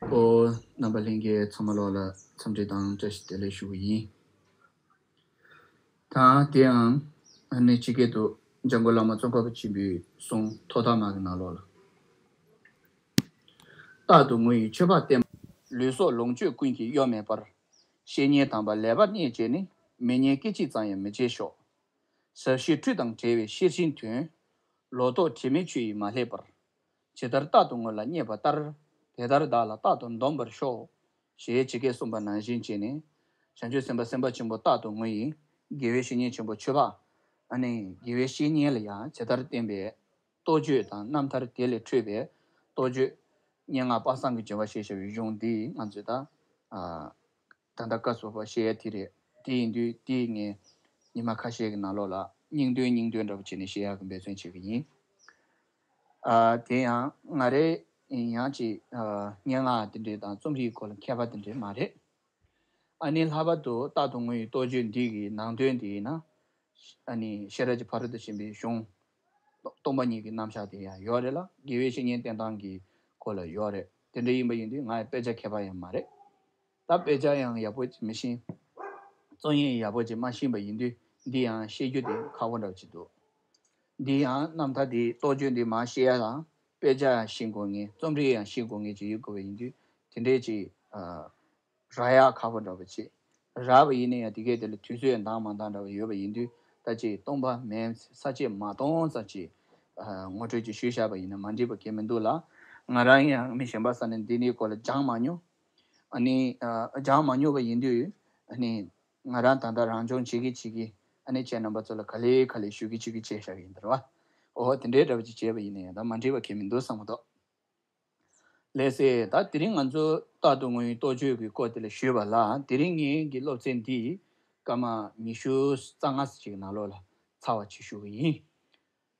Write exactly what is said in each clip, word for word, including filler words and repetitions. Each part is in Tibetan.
ཨོ། རྣམ་པ་ལྷན་རྒྱས་ཚང་མ་ལོག་ལ་འཚམས་འདྲི་དང་བཀྲ་ཤིས་བདེ་ལེགས་ཞུ་གི་ཡིན། ད་དེའང་ཨ་ནི་ཕྱི་རྒྱལ་དུ་འཇམ་མགོན་བླ་མ་ཙོང་ཁ་པ་ཆེན་པོའི་གསུང་ཐོག་མཐའ་མ་གི་ནང་ལོགས་ལ། རྟག་ཏུ་ངུ་ཡི་མཆོད་པ་བསྟན། ལུས་སྲོག་ལོངས་སྤྱོད་ཀུན་གྱི་གཡོ་མེད་པར། བཤེས་གཉེན་དམ་པ་ལེགས་པར་བརྙས་བཅས་ནས། མི་ཉན་སྐད་ཅིག་ཙམ་ཡང་མི་བྱེད་ཤོག། ཟབ་ཞི་འཁྲུལ་དང་བྲལ་བའི་ཤེར་ཕྱིན་དོན། ལོག་རྟོག་དྲི་མའི་ཆུ་ཡིས་མ་བསླད་པར། ཇི་ལྟར་རྟག་ཏུ་ངུ་ལ་བརྙས་པ་ལྟར། དེ་ལྟར་བདག་ལ་རྟག་ཏུ་འདོམས་པར་ཤོག། ཞེས་ཇི་སྐད་གསུངས་པ་ནང་བཞིན་བྱས་ནས། བྱང་ཆུབ་སེམས་དཔའ་སེམས་དཔའ་ཆེན་པོ་རྟག་ཏུ་ངུ་ཡི། དགེ་བའི་བཤེས་གཉེན་ཆེན་པོ་མཆོད་པ། ཨ་ནི་དགེ་བའི་བཤེས་གཉེན་ལ་ཡང་ཇི་ལྟར་བསྟན་པའི་རྟོགས་བརྗོད་དང་རྣམ་ཐར་དེ་ལས་འཕྲོས་པའི་རྟོགས་བརྗོད། སྙན་ངག་པ་སངས་ཀྱི་ལྗོན་པ་ཞེས་བྱ་བའི་གཞུང་འདི་ང་ཚོས་ད། ཨ། ད་ལྟ་སྐབས་སུ་བབ་པ་བཤད་ཡ་དེ་རེད། དེ་ཡིན་དུས་དེ་ངས་ཉི་མ་ཁ་ཤས་ཀྱི་ནང་ལོགས་ལ་སྙིང་དོན་སྙིང་དོན་འདྲ་པོ་བྱས་ནས་བཤད་ཡག་གི་འབད་བརྩོན་བྱེད་ཀྱི་ཡིན། ཨ། དེ་ཡང་ང་རེ་ཡང་ཅིག་ཨ། སྙན་ངག་དེ་འདྲས་དང་རྩོམ་རིག་སྐོར་ལ་མཁས་པ་དེ་འདྲས་མ་རེད། ཨ་ནི་ལྷག་པར་དུ་རྟག་ཏུ་ངུ་ཡི་རྟོགས་བརྗོད་འདི་གི་ནང་དོན་དེ་ཡིན་ན། ཨ་ནི་ཤེས་རབ་ཀྱི་ཕ་རོལ་ཏུ་ཕྱིན་པའི་གཞུང་། སྟོང་པ་ཉིད་ཀྱི་རྣམ་གཞག་དེ་ཡང་ཡོད་རེད་ལ། དགེ་བའི་བཤེས་གཉེན་བསྟེན་སྟངས་ཀྱི་སྐོར་ལ་ཡོད་རེད། དེ་འདྲ་ཡིན་པ་ཡིན་དུས་ང་ཡང་དཔེ་ཆ་མཁས་པ་ཡང་མ་རེད། ད་དཔེ་ཆ་ཡང་ཡག་པོ་ཅིག་མི་ཤེས། རྩོམ་ཡིག་ཡག་པོ་ཅིག་མ་ཤེས་པ་ཡིན་དུས་འདི་ཡང་ཤེས་རྒྱུ་དེ་ཁག་པོ་འདྲ་པོ་ཅིག་འདུག། འདི་ཡང་རྣམ་ཐར་འདི་རྟོགས་བརྗོད་འདི་མར་ཤེས་ཡ་དང་དཔེ་ཆ་ཡང་ཤེས་དགོས་ངེས། རྩོམ་རིག་ཡང་ཤེས་དགོས་ངེས་ཅིག་ཡོད་དགོས་པ་ཡིན་དུས་དེ་འདྲས་ཅིག་ཨ། རག་ཡག་ཁག་པོ་འདྲ་པོ་ཅིག་རག་པ་ཡིན་ན་ཡང་དེ་གས་དེ་ལ་དུས་ཚོད་འདང་མ་འདང་འདྲ་པོ་ཡོད་པ་ཡིན་དུས། ད་ཅིག་སྟོང་པ་མིན་ས་བཅད་མ་སྟོང་ཙམ་ཅིག་ཨ། ངོ་སྤྲོད་ཅིག་ཞུས་བཞག་པ་ཡིན་ན་མ་འགྲིག་པ་གང་ཡང་མི་འདུག་ལ། ང་རང་ཡང་མི་གཞན་པ་ས་ནས་འདི་འདྲའི་སྐོར་ལ་སྦྱངས་མ་མྱོང་། ཨ་ནི་ཨ། སྦྱངས་མ་མྱོང་བ་ཡིན་དུས་ཨ་ནི་ང་རང་ད་ལྟ་རང་སྦྱོང་བྱེད་ཀྱི་བྱེད་ཀྱི། ཨ་ནི་ཁྱེད་རྣམ་པ་ཚོ་ལ་ག་ལེ་ག་ལེ་ཞུ་གི་བྱེད་ཀྱི་བྱས་བཞག་གི་ཡིན་ད་རེད་བ། ཨོ་དེ་འདྲའི་འདྲ་པོ་ཅིག་བྱས་པ་ཡིན་ན་ཡང་ད་མ་འགྲིག་པ་གང་ཡང་མི་འདུག་བསམ་གྱི་འདུག། ལགས་སེ། ད་དེ་རིང་ང་ཚོ་རྟག་ཏུ་ངུ་ཡི་རྟོགས་བརྗོད་ཀྱི་སྐོར་དེ་ལ་ཞུས་པ་ལ། དེ་རིང་ངའི་གི་སློབ་ཚན་འདི་སྐར་མ་ཉི་ཤུ་རྩ་ལྔ་ཙམ་ཅིག་ནང་ལོགས་ལ་ཚར་བ་ཅིག་ཞུ་གི་ཡིན།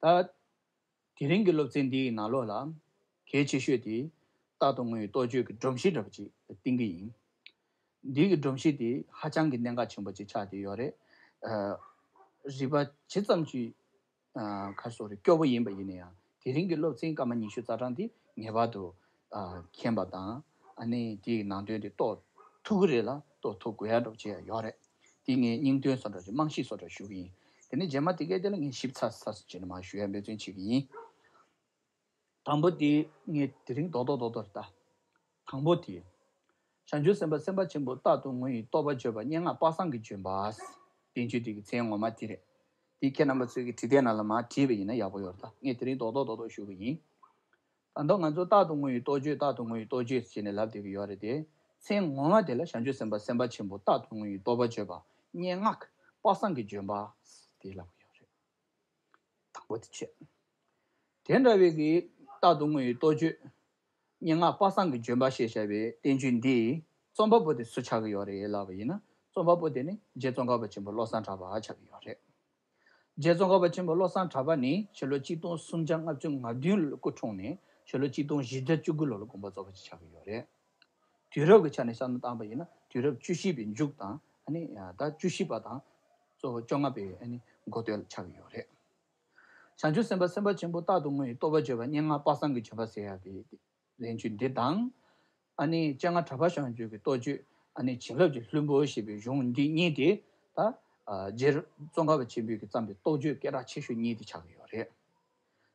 ད་དེ་རིང་གི་སློབ་ཚན་འདིའི་ནང་ལོགས་ལ་གལ་ཆེ་ཤོས་དེ་རྟག་ཏུ་ངུ་ཡི་རྟོགས་བརྗོད་ཀྱི་སྒྲོམ་གཞི་འདྲ་པོ་ཅིག་བཏིང་གི་ཡིན། འདི་གི་སྒྲོམ་གཞི་དེ་ཧ་ཅང་གི་གནད་འགག་ཆེན་པོ་ཅིག་ཆགས་བསྡད་ཡོད་རེད། ཨ། རིག་པ་ཇི་ཙམ་ཅིག་ཨ། ག་རེ་ཟེར་དགོས་རེད། སྐྱོ་པོ་ཡིན་པ་ཡིན་ན་ཡང་དེ་རིང་གི་སློབ་ཚན་སྐར་མ་ཉི་ཤུ་རྩ་གྲངས་འདི་ངེས་པར་དུ་ཨ། མཁྱེན་པ་དང་། ཨ་ནི་དེའི་ནང་དོན་དེ་རྟོགས་ཐུབ་ཀྱི་རེད་ལ། རྟོགས་ཐུབ་དགོས་ཡ་འདྲ་པོ་ཅིག་ཡང་ཡོད་རེད། དེ་ངས་སྙིང་དོན་བཟོ་འདྲ་ཅིག་རྨང་གཞི་བཟོ་འདྲ་ཞུ་གི་ཡིན། དེ་ནས་རྗེས་མ་དེ་གའི་དེ་ལ་ངས་ཞིབ་ཚགས་ཚགས་སུ་བྱས་ནས་མར་ཞུ་ཡ་འབད་བརྩོན་བྱེད་ཀྱི་ཡིན། དང་པོ་དེ་ངས་དེ་རིང་རྡོག་རྡོག་རྡོག་རྡོག་རེད་ད། དང་པོ་དེ། བྱང་ཆུབ་སེམས་དཔའ་སེམས་དཔའ་ཆེན་པོ་རྟག་ཏུ་ངུ་ཡི་རྟོགས་པ་བརྗོད་པ་སྙན་ངག་པ་སངས་ཀྱི་ལྗོན་པ། བསྟན་བཅོས་དེ་གི་མཚན་ངོ་མ་དེ་རེད། དེ་ཁྱེད་རྣམ་པ་ཚོས་ཀྱི་བྲིས་དེབ་ནང་ལ་མར་བྲིས་པ་ཡིན་ན་ཡག་པོ་ཡོད་རེད་ད། ངས་དེ་རིང་རྡོག་རྡོག་རྡོག་རྡོག་ཞུ་གི་ཡིན། ད་དུང་ང་ཚོ་རྟག་ཏུ་ངུ་ཡི་རྟོགས་བརྗོད། རྟག་ཏུ་ངུ་ཡི་རྟོགས་བརྗོད་ཟེར་ནས་ལབ་བསྡད་ཀྱི་ཡོད་རེད་དེ། མཚན་ངོ་མ་དེ་ལ་བྱང་ཆུབ་སེམས་དཔའ་སེམས་དཔའ་ཆེན་པོ་རྟག་ཏུ་ངུ་ཡི་རྟོགས་པ་བརྗོད་པ་སྙན་ངག་པ་སངས་ཀྱི་ལྗོན་པ་དེ་ལབ་ཀྱི་ཡོད་རེད། དང་པོ་དེ་བྱས། དེ་འདྲ་བའི་གི་རྟག་ཏུ་ངུ་ཡི་རྟོགས་བརྗོད་སྙན་ངག་པ་སངས་ཀྱི་ལྗོན་པ་ཞེས་བྱ་བའི་བསྟན་བཅོས་འདི་རྩོམ་པ་པོ་དེ་སུ་ཆགས་ཀྱི་ཡོད་རེད་ལབ་པ་ཡིན་ན། རྩོམ་པ་པོ་དེ་ནི་རྗེ་ཙོང་ཁ་པ་ཆེན་པོ་བློ་བཟང་གྲགས་པ་ཆགས་ཀྱི་ཡོད་རེད། རྗེ་ཙོང་ཁ་པ་ཆེན་པོ་བློ་བཟང་གྲགས་པ་ནི་ཕྱི་ལོ་ཆིག་སྟོང་སུམ་བརྒྱ་ལྔ་བཅུ་ང་བདུན་ལོར་སྐུ་འཁྲུངས་ནས་ཕྱི་ལོ་ཆིག་སྟོང་བཞི་བརྒྱ་བཅུ་དགུ་ལོ་ལ་དགོངས་པ་རྫོགས་པ་ཅིག་ཆགས་ཀྱི་ཡོད་རེད། དུས་རབས་ཀྱི་ཆ་ནས་བསམ་བློ་བཏང་པ་ཡིན་ན་དུས་རབས་བཅུ་བཞི་པའི་མཇུག་དང་། ཨ་ནི་ད་བཅུ་བཞི་པ་དང་གཙོ་བོ་བཅོ་ལྔ་པའི་ཨ་ནི་འགོ་སྟོད་ལ་ཆགས་ཀྱི་ཡོད་རེད། བྱང་ཆུབ་སེམས་དཔའ་སེམས་དཔའ་ཆེན་པོ་རྟག་ཏུ་ངུ་ཡི་རྟོགས་པ་བརྗོད་པ་སྙན་ངག་པ་སངས་ཀྱི་ལྗོན་པ་ཟེར་ཡག་གི་ལན་བཅོས་འདི་དང་། ཨ་ནི་སྤྱན་སྔ་གྲགས་པ་བྱང་ཆུབ་ཀྱི་རྟོགས་བརྗོད། ཨ་ནི་བྱིན་རླབས་ཀྱི་ལྷུན་པོ་ཞེས་པའི་གཞུང་འདི་གཉིས་དེ་ད་ཨ་རྗེ་ཙོང་ཁ་པ་ཆེན་པོས་ཀྱིས་བརྩམས་པའི་རྟོགས་བརྗོད་སྐད་གྲགས་ཆེ་ཤོས་གཉིས་དེ་ཆགས་ཀྱི་ཡོད་རེད།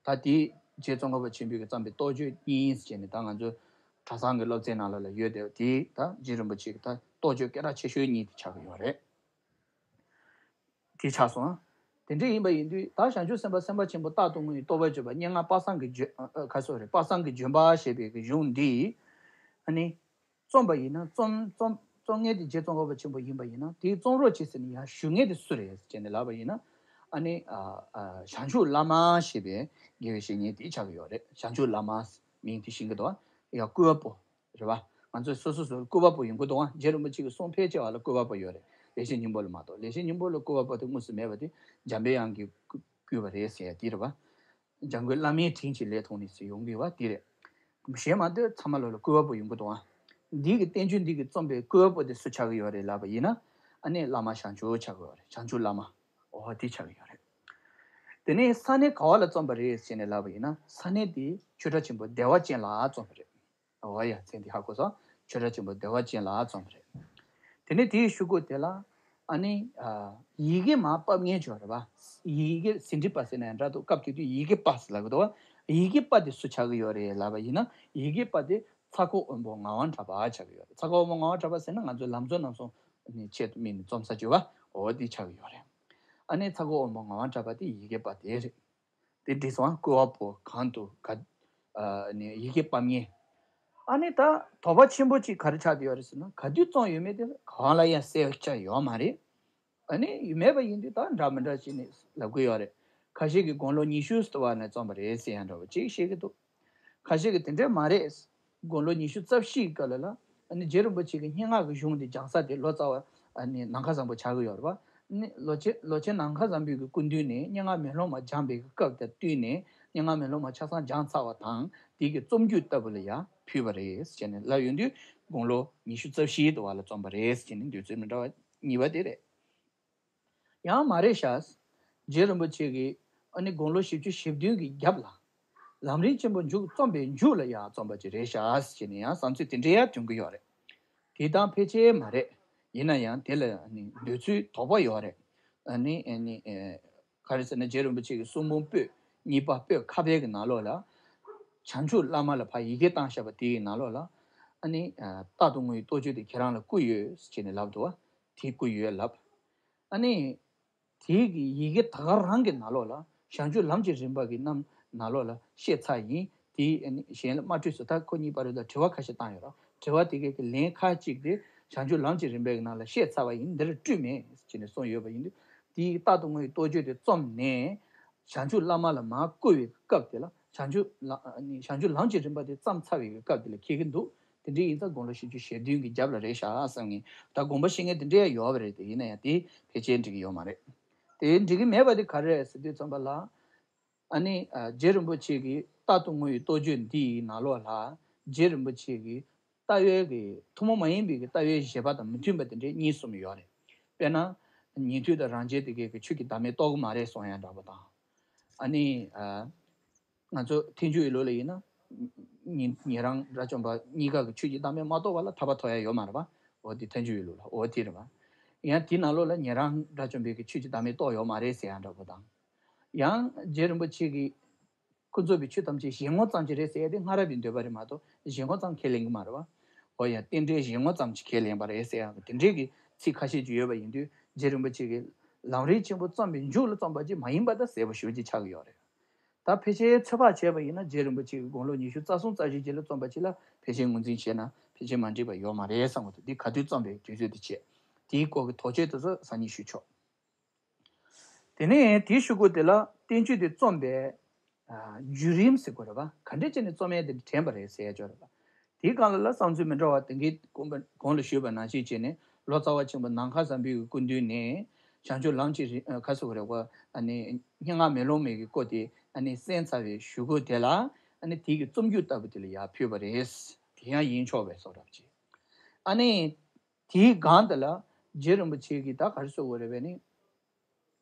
ད་དེ་རྗེ་ཙོང་ཁ་པ་ཆེན་པོས་ཀྱིས་བརྩམས་པའི་རྟོགས་བརྗོད་གཉིས་ཟེར་ནས་ད་ང་ཚོ་གྲྭ་ཚང་གི་སློབ་ཚན་ནང་ལ་ལ་ཡོད་དེ། དེ་ད་རྗེ་རིན་པོ་ཆེ་གི་ད་རྟོགས་བརྗོད་སྐད་གྲགས་ཆེ་ཤོས་གཉིས་དེ་ཆགས་ཀྱི་ཡོད་རེད། དེ་ཆགས་སོང་། དེ་འདྲ་ཡིན་པ་ཡིན་དུས་ད་བྱང་ཆུབ་སེམས་དཔའ་སེམས་དཔའ་ཆེན་པོ་རྟག་ཏུ་ངུ་ཡི་རྟོགས་པ་བརྗོད་པ་སྙན་ངག་པ་སངས་ཀྱི་ལྗོན། ཨ། ག་རེ་ཟེར་དགོས་རེད། པ་སངས་ཀྱི་ལྗོན་པ་ཞེས་པའི་གི་གཞུང་འདི། ཨ་ནི། རྩོམ་པ་ཡིན་ན་རྩོམ་རྩོམ་རྩོམ་མཁན་དེ་རྗེ་ཙོང་ཁ་པ་ཆེན་པོ་ཡིན་པ་ཡིན་ན་དེའི་རྩོམ་རོགས་བྱེད་ཟེར་ནས་ཡར་ཞུ་མཁན་དེ་སུ་རེད་ཟེར་ནས་ལབ་པ་ཡིན་ན། ཨ་ནི། ཨ། ཨ། བྱང་ཆུབ་བླ་མ་ཞེས་པའི་དགེ་བའི་བཤེས་གཉེན་དེ་ཆགས་ཀྱི་ཡོད་རེད། བྱང་ཆུབ་བླ་མ་མིང་དེ་ཤེས་ཀྱི་འདུག་ཨ། ཡ་སྐུལ་བ་པོ། རེད་བ། ང་ཚོས་སོ་སོ་སོར་སྐུལ་བ་པོ་ཡོང་གི་འདུག་ཨ། རྗེ་རིན་པོ་ཆེ་གི་གསུང་ཕལ་ཆེ་བ་ལ་སྐུལ་བ་པོ་ཡོད་རེད། ལེགས་བཤད་སྙིང་པོ་ལ་མ་གཏོགས། ལེགས་བཤད་སྙིང་པོ་ལ་སྐུལ་བ་པོ་དེ་དངོས་སུ་མེད་པ་དེ་འཇམ་པའི་དབྱངས་ཀྱིས་བསྐུལ་བ་རེད་ཟེར་ཡ་དེ་རེད་བ། འཇམ་མགོན་བླ་མའི་དྲིན་གྱིས་ལེགས་མཐོང་ནས་ཟེར་ཡོང་གི་བ་དེ་རེད། གཞན་མ་གཏོགས་ཚང་མ་ལོག་ལ་སྐུལ་བ་པོ་ཡོང་གི་འདུག་ཨ། འདི་གི་བསྟན་བཅོས་འདི་གི་རྩོམ་པའི་སྐུལ་བ་པོ་དེ་སུ་ཆགས་ཀྱི་ཡོད་རེད་ལབ་པ་ཡིན་ན། ཨ་ནི་བླ་མ་བྱང་ཆུབ་ཆགས་ཀྱི་ཡོད་རེད། བྱང་ཆུབ་བླ་མ། འོ་དེ་ཆགས་ཀྱི་ཡོད་རེད། དེ་ནས་ས་གནས་ག་བ་ལ་རྩོམ་པ་རེད་ཟེར་ནས་ལབ་པ་ཡིན་ན། ས་གནས་དེ་ཆོས་གྲྭ་ཆེན་པོ་བདེ་བ་ཅན་ལ་རྩོམ་པ་རེད། འོ་ཡ་མཚན་དེ་ཧ་གོ་སོང་། ཆོས་གྲགས་ཆེན་པོ་བདེ་བ་ཅན་ལ་བརྩམས་པ་རེད། དེ་ནས་དེའི་གཞུག་གུ་དེ་ལ་ཨ་ནི་ཡི་གེ་མར་ཕབ་མཁན་ཅིག་ཡོད་རེད་པ། ཡི་གེ་ཟིན་བྲིས་པ་ཟེར་ན་ཡང་འདྲ་འདུག་སྐབས་དེ་དུས་ཡི་གེ་པ་ཟེར་ལབ་ཀྱི་འདུག་བ། ཡི་གེ་པ་དེ་སུ་ཆགས་ཀྱི་ཡོད་རེད་ལབ་པ་ཡིན་ན། ཡི་གེ་པ་དེ་ཚ་ཁོ་དབོན་པོ་ངག་དབང་གྲགས་པ་ཆགས་ཀྱི་ཡོད་རེད། ཚ་ཁོ་དབོན་པོ་ངག་དབང་གྲགས་པ་ཟེར་ན་ང་ཚོའི་ལམ་གཙོ་རྣམ་གསུམ་ནི་ཆེད་དུ་དམིགས་ནས་རྩོམ་ས་ཅིག་ཡོད་པ། འོ་དེ་ཆགས་ཀྱི་ཡོད་རེད། ཨ་ནི་ཚ་ཁོ་དབོན་པོ་ངག་དབང་གྲགས་པ་དེ་ཡི་གེ་པ་དེ་རེད། དེ་འདྲ་སོང་བ། བསྐུལ་བ་པོ་གང་དུ་ག་ཨ་ནི་ཡི་གེ་ཕབ་མཁན། ཨ་ནི་ད་དོགས་པ་ཆེན་པོ་གཅིག་ག་རེ་ཆགས་བསྡད་ཡོད་རེད་ཟེར་ན། ག་དུས་རྩོམ་ཡོད་མེད་དེ་གང་ལ་ཡང་གསལ་ཆ་ཡོད་མ་རེད། ཨ་ནི་ཡོད་མེད་པ་ཡིན་དུས་ད་འདྲ་མི་འདྲ་བྱས་ནས་ལབ་ཀྱི་ཡོད་རེད། ཁ་ཤས་ཀྱིས་དགུང་ལོ་ཉི་ཤུ་ཙམ་བ་ནས་རྩོམ་པ་རེད་ཟེར་ཡང་འདྲ་བོ་ཅིག་བཤད་ཀྱི་འདུག་ཁ་ཤས་ཀྱིས་དེ་འདྲས་མ་རེད། དགུང་ལོ་ཉི་ཤུ་རྩ་བཞིའི་སྐབས་ལ་ལ་ཨ་ནི་རྗེ་རིན་པོ་ཆེ་གི་སྙན་ངག་གི་གཞུང་དེ་སྦྱང་ས་དེ་ལོ་ཙཱ་བ་ཨ་ནི་ནམ་མཁའ་བཟང་པོ་ཆགས་ཀྱི་ཡོད་རེད་པ། ཨ་ནི་ལོ་ཆེན་ལོ་ཆེན་ནམ་མཁའ་བཟང་པོའི་གི་སྐུ་མདུན་ནས་སྙན་ངག་མེ་ལོང་མ་སྦྱངས་པའི་གི་སྐབས་དང་བསྟུན་ནས་སྙན་ངག་མེ་ལོང་མ་ཆ་ཚང་སྦྱངས་ཚར་བ་དང་། དེ་གི་རྩོམ་རྒྱུགས་ལྟ་བུ་ལ་ཡང་ཕུལ་བ་རེད་ཟེར་ནས་ལབ་ཡོང་དུས། དགུང་ལོ་ཉི་ཤུ་རྩ་བཞིའི་དུས་བ་ལ་རྩོམ་པ་རེད་ཟེར་ནས་འདོད་ཚུལ་མི་འདྲ་བ་གཉིས་པ་དེ་རེད། ཡང་མ་རེད་ཤག་རྗེ་རིན་པོ་ཆེ་གིས་ཨ་ནི་དགུང་ལོ་བཞི་བཅུ་ཞེ་བདུན་གྱི་རྒྱབ་ལ་ལམ་རིམ་ཆེན་པོ་མཇུག་རྩོམ་པའི་མཇུག་ལ་ཡང་རྩོམ་པ་ཅིག་རེད་ཤག་ཟེར་ནས་ཡང་བསམ་ཚུལ་དེ་འདྲ་ཡང་འདོན་གྱི་ཡོད་རེད། དེ་དང་ཕལ་ཆེར་མ་རེད། ཡིན་ན་ཡང་དེ་ལ་ཨ་ནི་འདོད་ཚུལ་དོགས་པ་ཡོད་རེད། ཨ་ནི་ཨ་ནི་ཨེ་ག་རེ་ཟེར་ན། རྗེ་རིན་པོ་ཆེ་གི་གསུང་འབུམ་པོད་གཉིས་པ་པོད་ཁ་པའི་གི་ནང་ལོགས་ལ། བྱང་ཆུབ་བླ་མ་ལ་ཕར་ཡི་གེ་བཏང་བཞག་པ་དེའི་ནང་ལོགས་ལ། ཨ་ནི་ཨ་རྟག་ཏུ་ངུ་བའི་རྟོགས་བརྗོད་དེ་ཁྱེད་རང་ལ་བསྐུར་ཡོད་ཟེར་ནས་ལབ་འདུག་བ། དེ་བསྐུར་ཡོད་ལབ། ཨ་ནི། དེའི་གི་ཡི་གེ་ད་ག་རང་གི་ནང་ལོགས་ལ་བྱང་ཆུབ་ལམ་གྱི་རིམ་པ་གི་རྣམ་ནང་ལོགས་ལ་བཤད་ཚར་ཡིན། དེ་ཨ་ནི་གཞན་ལ་མ་སྤྲོད་ཟེར། ད་ཁོ་གཉིས་བར་དུ་དྲི་བ་ཁ་ཤས་བཏང་ཡོད་རེད། དྲི་བ་དེ་གའི་གི་ལན་ཁག་ཅིག་དེ་བྱང་ཆུབ་ལམ་གྱི་རིམ་པའི་གི་ནང་ལ་བཤད་ཚར་བ་ཡིན། འདིར་སྤྲོད་མེད་ཅེས་ནས་གསུངས་ཡོད་པ་ཡིན་དུས། དེའི་རྟག་ཏུ་ངུ་བའི་རྟོགས་བརྗོད་དེ་རྩོམ་ནས་བྱང་ཆུབ་བླ་མ་ལ་མར་བསྐུར་བའི་སྐབས་དེ་ལ། བྱང་ཆུབ་ལ་ཨ་ནི་བྱང་ཆུབ་ལམ་གྱི་རིམ་པ་དེ་བརྩམས་ཚར་བའི་སྐབས་དེ་ལ་འཁེལ་གྱི་འདུག་དེ་འདྲ་ཡིན་ཙང་དགུང་ལོ་བཞི་བཅུ་ཞེ་བདུན་གྱི་རྒྱབ་ལ་རེད་ཤག་བསམ་གྱི། ད་དགོངས་པ་བཞེས་མཁན་དེ་འདྲ་ཡང་ཡོད་པ་རེད་དེ། ཡིན་ན་ཡང་དེ་ཕལ་ཆེར་འགྲིག་གི་ཡོད་མ་རེད། དེ་འགྲིག་གི་མེད་པ་དེ་ག་རེ་རེད་ཟེར་དུས་ཙམ་པ་ལ། ཨ་ནི་ཨ་རྗེ་རིན་པོ་ཆེ་གི་རྟག་ཏུ་ངུ་བའི་རྟོགས་བརྗོད་འདིའི་ནང་ལོགས་ལ། རྗེ་རིན་པོ་ཆེ་གི་ལྟ་བའི་གི་ཐུན་མོང་མ་ཡིན་པའི་གི་ལྟ་བའི་བཞེད་པ་དང་མི་མཐུན་པ་དེ་འདྲའི་གཉིས་གསུམ་ཡོད་རེད། དཔེར་ན། ཉན་ཐོས་དང་རང་རྒྱལ་དེ་གའི་གི་ཆོས་ཀྱི་བདག་མེད་རྟོགས་ཀྱི་མ་རེད་གསུང་ཡ་འདྲ་པོ་དང་། ཨ་ནི་ཨ། ང་ཚོ་ཐལ་འགྱུར་ཡིག་ལུགས་ལ་ཡིན་ན། ཉན་ཉན་རང་དགྲ་བཅོམ་པ་གཉིས་ཀ་གི་ཆོས་ཀྱི་བདག་མེད་མ་རྟོགས་པ་ལ་ཐར་པ་ཐོབ་ཡ་ཡོད་མ་རེད་པ། འོ་དེ་ཐལ་འགྱུར་ཡིག་ལུགས་ལ་འོ་དེ་རེད་པ། ཡང་དེའི་ནང་ལོགས་ལ་ཉན་རང་དགྲ་བཅོམ་པའི་གི་ཆོས་ཀྱི་བདག་མེད་རྟོགས་ཡོད་མ་རེད་ཟེར་ཡ་འདྲ་པོ་དང་། ཡང་རྗེ་རིན་པོ་ཆེ་གིས་ཀུན་རྫོབ་པའི་ཆོས་ཐམས་ཅད་གཞན་ངོ་ཙམ་ཅིག་རེད་ཟེར་ཡ་དེ་སྔ་རབས་པའི་འདོད་པ་རེད་མ་གཏོགས་གཞན་ངོ་ཙམ་ཁས་ལེན་གྱི་མ་རེད་པ། འོ་ཡ་རྟེན་འབྲེལ་གཞན་ངོ་ཙམ་ཅིག་ཁས་ལེན་པ་རེད་ཟེར་ཡ་དེ་འདྲའི་གི་ཚིག་ཁ་ཤས་ཅིག་ཡོད་པ་ཡིན་དུས། རྗེ་རིན་པོ་ཆེ་གིས་ལམ་རིམ་ཆེན་པོ་རྩོམ་པའི་མཇུག་ལ་རྩོམ་པ་ཅིག་མ་ཡིན་པ་ད་གསལ་པོ་ཞེ་པོ་ཅིག་ཆགས་ཀྱི་ཡོད་རེད། ད་ཕལ་ཆེར་ཚོད་དཔག་བྱས་པ་ཡིན་ན་རྗེ་རིན་པོ་ཆེ་གིས་དགུང་ལོ་ཉི་ཤུ་རྩ་གསུམ་རྩ་བཞི་རྗེས་ལ་རྩོམ་པ་ཅིག་ལ་ཕལ་ཆེར་ངོས་འཛིན་བྱས་ན་ཕལ་ཆེར་མ་འགྲིག་པ་ཡོད་མ་རེད་བསམ་གྱི་འདུག་འདི་ག་དུས་རྩོམ་པའི་དུས་ཚོད་དེ་བྱས། དེའི་སྐོར་གྱི་དོགས་གཅོད་དེ་ཚོ་སང་ཉིན་ཞུ་ཆོག་དེ་ནས་དེའི་གཞུག་གུ་དེ་ལ་བསྟན་བཅོས་དེ་རྩོམ་པའི་ཨ་བརྒྱུད་རིམ་ཟེར་དགོས་རེད་པ། ག་འདྲས་བྱས་ནས་རྩོམ་ཡས་དེ་དྲན་པ་རེད་ཟེར་ཡ་ཅིག་ཡོད་རེད་པ། དེའི་སྒང་ལ་ལ་བསམ་ཚུལ་མི་འདྲ་བ་དེ་གའི་གོང་གོང་ལ་ཞུས་པ་ནང་བཞིན་བྱས་ནས་ལོ་ཙཱ་བ་ཆེན་པོ་ནམ་མཁའ་བཟང་པོའི་སྐུ་མདུན་ནས་བྱང་ཆུབ་ལམ་གྱི་རི་ཨ་ག་ཟེར་དགོས་རེད་པ། ཨ་ནི་སྙན་ངག་མེ་ལོང་མའི་གི་སྐོར་དེ་ཨ་ནི་གསན་ཚར་བའི་གཞུག་གུ་དེ་ལ་ཨ་ནི་དེའི་གི་རྩོམ་རྒྱུགས་ལྟ་བུ་དེ་ལ་ཡར་ཕུལ་བ་རེད། དེ་ཡང་ཡིན་ཆོག་པའི་བཟོ་འདྲ་ཅིག་ཨ་ནི། དེའི་སྒང་དེ་ལ་རྗེ་རིན་པོ་ཆེ་གིས་ད་ག་རེ་གསུངས་ཡོད་རེད་པས་ནི།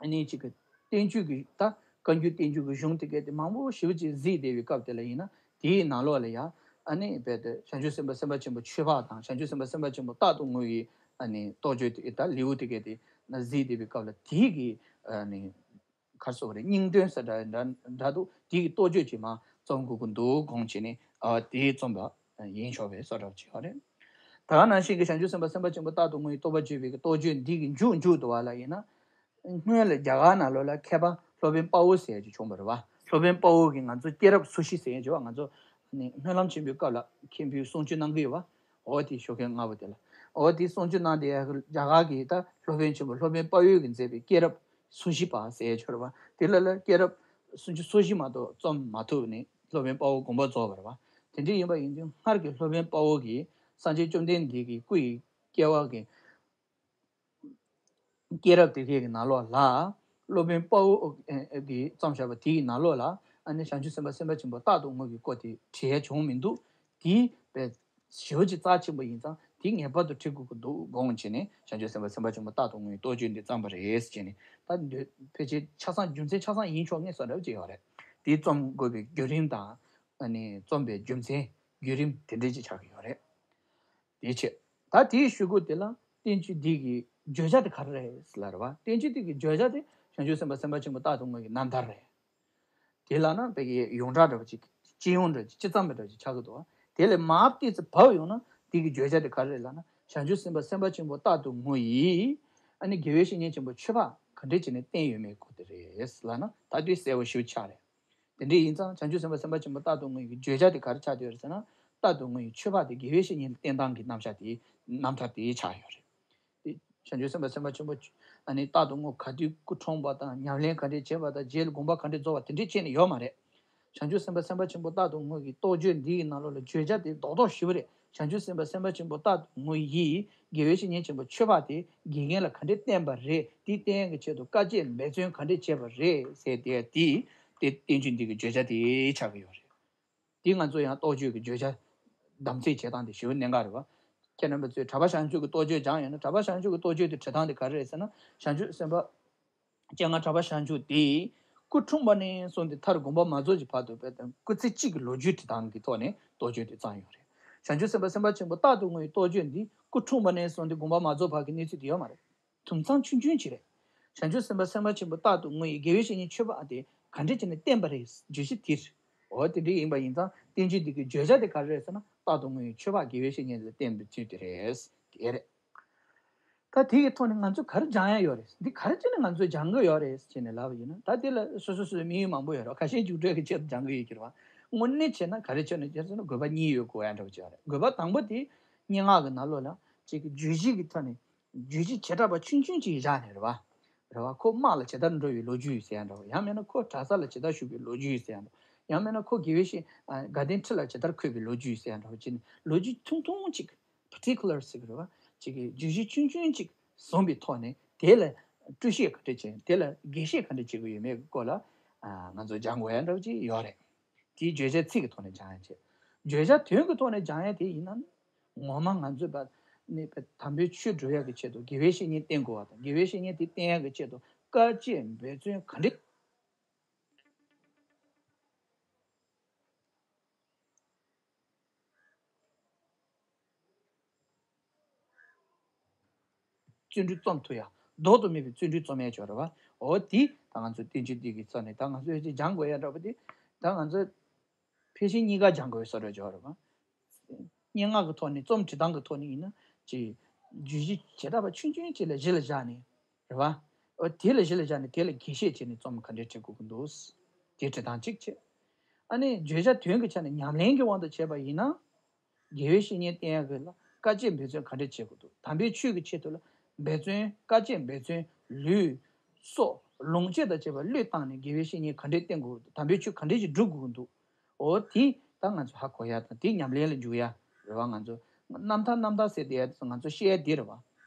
ཨ་ནི་གཅིག་གི་བསྟན་བཅོས་ཀྱི་ད་བཀའ་འགྱུར་བསྟན་བཅོས་ཀྱི་གཞུང་དེ་གའི་དེ་མང་པོ་ཞེ་པོ་ཅིག་གཟིགས་བསྡད་པའི་སྐབས་དེ་ལ་ཡིན་ན། དེའི་ནང་ལོགས་ལ་ཡང་ཨ་ནི་རྦད་དེ་བྱང་ཆུབ་སེམས་དཔའ་སེམས་དཔའ་ཆེན་པོ་ཆོས་འཕགས་དང་། བྱང་ཆུབ་སེམས་དཔའ་སེམས་དཔའ་ཆེན་པོ་རྟག་ཏུ་ངུ་བའི་ཨ་ནི་རྟོགས་བརྗོད་དེ་ད་ལེའུ་དེ་གའི་དེ་ན་གཟིགས་བསྡད་པའི་སྐབས་ལ་དེའི་གི་ཨ་ནི། ག་རེ་ཟེར་དགོས་རེད། སྙིང་དོན་ཟེར་འདྲ་འདྲ་འདྲ་འདུག་དེ་གི་རྟོགས་བརྗོད་ཅིག་མར་རྩོམ་དགོས་ཀྱི་འདུག་དགོངས་བྱས་ནས་ཨ་དེ་རྩོམ་པ་ཡིན་ཆོག་པའི་བཟོ་འདྲ་ཅིག་ཡོད་རེད། ད་ག་ནང་བཞིན་གྱི་བྱང་ཆུབ་སེམས་དཔའ་སེམས་དཔའ་ཆེན་པོ་རྟག་ཏུ་ངུ་བའི་རྟོགས་པ་བརྗོད་པའི་གི་རྟོགས་བརྗོད་འདི་གི་མཇུག་མཇུག་ཏུ་བ་ལ་ཡིན་ན། སྔོན་ལ་རྒྱ་གར་ནང་ལོགས་ལ་མཁས་པ་སློབ་དཔོན་དཔའ་བོ་ཟེར་གྱི་བྱུང་བ་རེད་བ། སློབ་དཔོན་དཔའ་བོ་གིས་ང་ཚོ་སྐྱེས་རབས་སོ་བཞི་ཟེར་གྱི་བ། ང་ཚོ་ནི་སྨོན་ལམ་ཆེན་པོའི་སྐབས་ལ་མཁན་པོས་གསུང་ཆོས་གནང་གི་ཡོད་བ། འོ་དེ་ཞོགས་ཀས་སྔ་པོ་དེ་ལ། འོ་དེ་གསུང་ཆོས་གནང་དེ་རྒྱ་གར་གྱི་ད་སློབ་དཔོན་ཆེན་པོ་སློབ་དཔོན་དཔའ་བོས་ཀྱིས་མཛད་པའི་སྐྱེས་རབས་སོ་བཞི་པ་ཟེར་ཡ་ཆོག་རེད་བ། དེ་ལ་ལ་སྐྱེས་རབས་སུམ་ཅུ་སོ་བཞི་མ་གཏོགས་རྩོམ་མ་ཐུབ་ནས་སློབ་དཔོན་དཔའ་བོ་དགོངས་པ་རྫོགས་པ་རེད་བ། དེ་འདྲ་ཡིན་པ་ཡིན་དུས་སྔར་གྱི་སློབ་དཔོན་དཔའ་བོ་གིས་སངས་རྒྱས་བཅོམ་ལྡན་འདས་ཀྱི་སྐུ་ཡི་སྐྱེ་བ་གི་སྐྱེས་རབས་དེ་གའི་གི་ནང་ལོགས་ལ། སློབ་དཔོན་དཔའ་བོ་གིས་རྩོམ་བཞག་པ་དེའི་ནང་ལོགས་ལ་ཨ་ནི་བྱང་ཆུབ་སེམས་དཔའ་སེམས་དཔའ་ཆེན་པོ་རྟག་ཏུ་ངུ་བའི་སྐོར་དེ་བྲིས་ཡ་བྱུང་མི་འདུག་དེ་བས་ཞེ་པོ་ཅིག་རྩ་ཆེན་པོ་ཡིན་ཙང་དེ་ངེས་པར་དུ་བྲི་དགོས་ཀྱི་འདུག་དགོངས་བྱས་ནས་བྱང་ཆུབ་སེམས་དཔའ་སེམས་དཔའ་ཆེན་པོ་རྟག་ཏུ་ངུ་བའི་རྟོགས་བརྗོད་འདི་བརྩམས་པ་རེད་ཟེར་ནས། ད་འདོད་ཕལ་ཆེར་ཆ་ཚང་རྒྱུ་མཚན་ཆ་ཚང་ཡིན་ཆོག་ངེས་བཟོ་འདྲ་ཅིག་ཡོད་རེད། དེ་རྩོམ་དགོས་པའི་བརྒྱུད་རིམ་དང་ཨ་ནི་རྩོམ་པའི་རྒྱུ་མཚན། བརྒྱུད་རིམ་དེ་འདྲས་ཅིག་ཆགས་ཀྱི་ཡོད་རེད། དེའི་ཆེད། ད་དེའི་གཞུག་གུ་དེ་ལ་བསྟན་བཅོས་འདི་གི་བརྗོད་བྱ་དེ་ག་རེ་རེད་ལབ་རེད་བ། བསྟན་བཅོས་འདི་གི་བརྗོད་བྱ་དེ་བྱང་ཆུབ་སེམས་དཔའ་སེམས་དཔའ་ཆེན་པོ་རྟག་ཏུ་ངུ་ཡི་རྣམ་ཐར་རེད། དེ་ལ་ན་བོད་ཀྱི་ཡོངས་གྲགས་འདྲ་བ་ཅིག་སྤྱི་ཡོངས་འདྲ་ཅིག་སྤྱི་ཙམ་པ་འདྲ་ཅིག་ཆགས་ཀྱི་འདུག་དེ་ལས་མར་ཏོག་ཙམ་བབས་ཡོང་ན་དེ་གི་བརྗོད་བྱ་དེ་ག་རེ་རེད་ལབ་ན། བྱང་ཆུབ་སེམས་དཔའ་སེམས་དཔའ་ཆེན་པོ་རྟག་ཏུ་ངུ་ཡི། ཨ་ནི་དགེ་བའི་བཤེས་གཉེན་ཆེན་པོ་ཆོས་འཕགས་ག་འདྲས་བྱས་ནས་བསྟེན་ཡོད་མེད་སྐོར་དེ་རེད་ལབ་ན། ད་དུས་གསལ་བོ་ཞེ་པོ་ཆགས་རེད། དེ་འདྲ་ཡིན་ཙང་བྱང་ཆུབ་སེམས་དཔའ་སེམས་དཔའ་ཆེན་པོ་རྟག་ཏུ་ངུ་ཡི་གི་བརྗོད་བྱ་དེ་ག་རེ་ཆགས་བསྡད་ཡོད་རེད་ཟེར་ན། རྟག་ཏུ་ངུ་ཡི་ཆོས་འཕགས་དེ་དགེ་བའི་བཤེས་གཉེན་ལ་བསྟེན་སྟངས་ཀྱི་རྣམ་གཞག་དེ། རྣམ་ཐར་དེ་ཆགས་ཡོད་རེད། དེ་བྱང་ཆུབ་སེམས་དཔའ་སེམས་དཔའ་ཆེན་པོ། ཨ་ནི་རྟག་ཏུ་ངུ་ག་དུས་སྐུ་འཁྲུངས་པ་དང་ཉམས་ལེན་ག་འདྲས་བྱས་པ་དང་རྗེས་ལ་དགོངས་པ་ག་འདྲས་རྫོགས་པ་དེ་འདྲས་བྱས་ནས་ཡོད་མ་རེད། བྱང་ཆུབ་སེམས་དཔའ་སེམས་དཔའ་ཆེན་པོ་རྟག་ཏུ་ངུ་ཡི་རྟོགས་བརྗོད་འདི་ཡི་ནང་ལོགས་ལ་བརྗོད་བྱ་དེ་རྡོག་རྡོག་ཞེ་པོ་རེད། བྱང་ཆུབ་སེམས་དཔའ་སེམས་དཔའ་ཆེན་པོ་རྟག་ཏུ་ངུ་ཡི་དགེ་བའི་བཤེས་གཉེན་ཆེན་པོ་ཆོས་འཕགས་དེ་དགེ་རྒན་ལ་ག་འདྲས་བསྟེན་པ་རེད། དེ་བསྟེན་ཡག་གི་ཆེད་དུ་དཀའ་སྤྱད་འབད་བརྩོན་ག་འདྲས་བྱས་པ་རེད་ཟེར་དེ་དེ་དེ་བསྟན་བཅོས་འདི་གི་བརྗོད་བྱ་དེ་ཆགས་ཀྱི་ཡོད་རེད། དེ་ང་ཚོ་ཡང་རྟོགས་བརྗོད་ཀྱི་བརྗོད་བྱ་བདམས་ཚིག་བྱེད་སྟངས་དེ་ཞེ་པོ་གནད་འགག་རེད་བ། ཁྱེད་རྣམ་པ་ཚོས་གྲྭ་པ་བྱང་ཆུབ་ཀྱི་རྟོགས་བརྗོད་སྦྱངས་ཡོད་ན། གྲྭ་པ་བྱང་ཆུབ་ཀྱི་རྟོགས་བརྗོད་དེ་བྲི་སྟངས་དེ་ག་རེ་རེད་ཟེར་ན། བྱང་ཆུབ་སེམས་དཔའ་སྤྱན་སྔ་གྲྭ་པ་བྱང་ཆུབ་དེས་སྐུ་འཁྲུངས་པ་ནས་བཟུང་སྟེ་མཐར་དགོངས་པ་མ་རྫོགས་ཀྱི་བར་དུ་བས་དང་སྐུ་ཚེ་གཅིག་གི་ལོ་རྒྱུས་བྲི་སྟངས་ཀྱི་ཐོག་ནས་རྟོགས་བརྗོད་དེ་བརྩམས་ཡོད་རེད། བྱང་ཆུབ་སེམས་དཔའ་སེམས་དཔའ་ཆེན་པོ་རྟག་ཏུ་ངུ་ཡི་རྟོགས་བརྗོད་འདི་སྐུ་འཁྲུངས་པ་ནས་བཟུང་སྟེ་དགོངས་པ་མ་རྫོགས་བར་གྱི་གནས་ཚུལ་དེ་ཡོད་མ་རེད། དུམ་ཚང་ཆུང་ཆུང་ཅིག་རེད། བྱང་ཆུབ་སེམས་དཔའ་སེམས་དཔའ་ཆེན་པོ་རྟག་ཏུ་ངུ་ཡི་དགེ་བའི་བཤེས་གཉེན་ཆོས་འཕགས་དེ་ག་འདྲས་བྱས་ནས་བསྟེན་པ་རེད། བརྗོད་གཞི་དེ་རེད། འོ་དེ་འདྲས་ཡིན་པ་ཡིན་ཙང་བསྟན་བཅོས་འདི་གི་བརྗོད་བྱ་དེ་ག་རེ་རེད་ཟེར་ན། རྟག་ཏུ་ངུ་ཡི་ཆོས་འཕགས་དགེ་བའི་བཤེས་གཉེན་ལ་བསྟེན་པའི་ཚུལ་དེ་རེད། དེ་རེད། ད་དེ་གི་ཐོག་ནས་ང་ཚོས་ག་རེ་སྦྱང་ཡ་ཡོད་རེད། འདི་ག་རེ་བྱས་ནས་ང་ཚོས་སྦྱང་གི་ཡོད་རེད་ཟེར་ནས་ལབ་པ་ཡིན་ན། ད་དེ་ལ་སོ་སོ་སོ་སོའི་དམིགས་ཡུལ་མང་པོ་ཡོད་རེད། ཁ་ཤས་རྒྱུགས་སྤྲོད་ཀྱི་ཆེད་དུ་སྦྱང་གི་ཡོད་ཀྱི་རེད་བ། དངོས་གནས་བྱས་ན་ག་རེ་བྱས་ནས་བྱས་ཟེར་ན་དགོས་པ་གཉིས་ཡོད་དགོས་ཡ་འདྲ་བོ་ཅིག་ཡོད་རེད། དགོས་པ་དང་པོ་དེ་སྙན་ངག་གི་ནང་ལོགས་ལ་ཅིག་གི་བརྗོད་གཞི་གི་ཐོག་ནས་བརྗོད་གཞི་བྱེ་བྲག་པ་ཆུང་ཆུང་ཅིག་བཞག་ནས་རེད་བ། རེད་བ། ཁོ་དམག་ལ་ཇི་ལྟར་འགྲོ་བའི་ལོ་རྒྱུས་ཟེར་ཡ་འདྲ་བོ། ཡང་མིན་ན་ཁོ་གྲྭ་ས་ལ་ཇི་ལྟར་བཞུགས་པའི་ལོ་རྒྱུས་ཟེར་ཡ་འདྲ་བོ། ཡང་མིན་ན་ཁོ་དགེ་བའི་བཤེས་ཨ་དགའ་ལྡན་ཁྲི་ལ་ཇི་ལྟར་འཁོད་པའི་ལོ་རྒྱུས་ཟེར་ཡ་འདྲ་བོ་བྱས་ནས་ལོ་རྒྱུས་ཐུང་ཐུང་ཅིག particular ཟེར་གི་རེད་བ། ཅིག་གི་བརྗོད་གཞི་ཆུང་ཆུང་ཅིག་བཟུང་བའི་ཐོག་ནས་དེ་ལ་བསྐྲུན་བཤད་ག་འདྲ་བྱེད། དེ་ལ་རྒྱས་བཤད་ག་འདྲ་བྱེད་དགོས་ཡོད་མེད་ཀྱི་སྐོར་ལ་ཨ་ང་ཚོ་སྦྱང་དགོས་ཡ་འདྲ་བོ་ཅིག་ཡོད་རེད། དེའི་བརྗོད་བྱ་ཚིག་གི་ཐོག་ནས་སྦྱང་ཡ་བྱེད། བརྗོད་བྱ་དོན་གྱི་ཐོག་ནས་སྦྱང་ཡ་དེ་ཡིན་ན། ངོ་མ་ང་ཚོས་པ་ནི་པ་དམ་པའི་ཆོས་སྒྲུབ་ཡག་གི་ཆེད་དུ་དགེ་བའི་བཤེས་གཉེན་བསྟེན་དགོས་པ་དང་། དགེ་བའི་བཤེས་གཉེན་དེ་བསྟེན་ཡག་གི་ཆེད་དུ་དཀའ་སྤྱད་འབད་བརྩོན་ག་འདྲས། བརྩོན་འགྲུས་རྩོམ་ཐུབ་ཡ། ལྡོག་ཏུ་མེད་པའི་བརྩོན་འགྲུས་རྩོམ་ཡ་ཅིག་ཡོད་རེད་བ། འོ་དེ་ད་ང་ཚོ་བསྟན་བཅོས་འདི་གི་རྩ་ནས་ད་ང་ཚོས་ཅིག་སྦྱང་དགོས་ཡ་འདྲ་པོ་དེ། ད་ང་ཚོ་ཕལ་ཆེར་གཉིས་ཀ་སྦྱང་དགོས་ཡ་བཟོ་འདྲ་ཅིག་ཡོད་རེད་བ། སྙན་ངག་གི་ཐོག་ནས་རྩོམ་འབྲི་སྟངས་ཀྱི་ཐོག་ནས་ཡིན་ན་ཅིག་བརྗོད་གཞི་བྱེ་བྲག་པ་ཆུང་ཆུང་ཅིག་ལ་གཞི་ལ་བཞག་ནས་རེད་བ། འོ་དེ་ལ་གཞི་ལ་བཞག་ནས་དེ་ལ་རྒྱས་བཤད་བྱས་ནས་རྩོམ་ག་འདྲས་འབྲི་དགོས་ཀྱི་འདུག་དེ་འབྲི་སྟངས་གཅིག་བྱས། ཨ་ནི་བརྗོད་བྱ་དོན་གྱི་ཆ་ནས་ཉམས་ལེན་གྱི་དབང་དུ་བྱས་པ་ཡིན་ན། དགེ་བའི་བཤེས་གཉེན་བསྟེན་ཡག་གི་ལ་དཀའ་སྤྱད་འབད་བརྩོན་ག་འདྲས་བྱེད་དགོས་འདུག་དམ་པའི་ཆོས་ཀྱི་ཆེད་དུ་ལ་འབད་བརྩོན། དཀའ་སྤྱད་འབད་བརྩོན། ལུས་སྲོག་ལོངས་སྤྱོད་དང་བཅས་པ་བློས་བཏང་ནས་དགེ་བའི་བཤེས་གཉེན་ག་འདྲས་བསྟེན་དགོས་འདུག་དམ་པའི་ཆོས་ག་འདྲས་ཀྱིས་སྒྲུབ་དགོས་འདུག་འོ་དེ་ད་ང་ཚོ་ཧ་གོ་ཡ་དང་དེ་ཉམས་ལེན་ལ་འཇུག་ཡ་རེད་བ། ང་ཚོ་རྣམ་ཐར་རྣམ་ཐར་ཟེར་བསྡད་ཡ་དེ་ཚོ་ང་ཚོ་བཤད་ཡ་དེ་རེད་བ།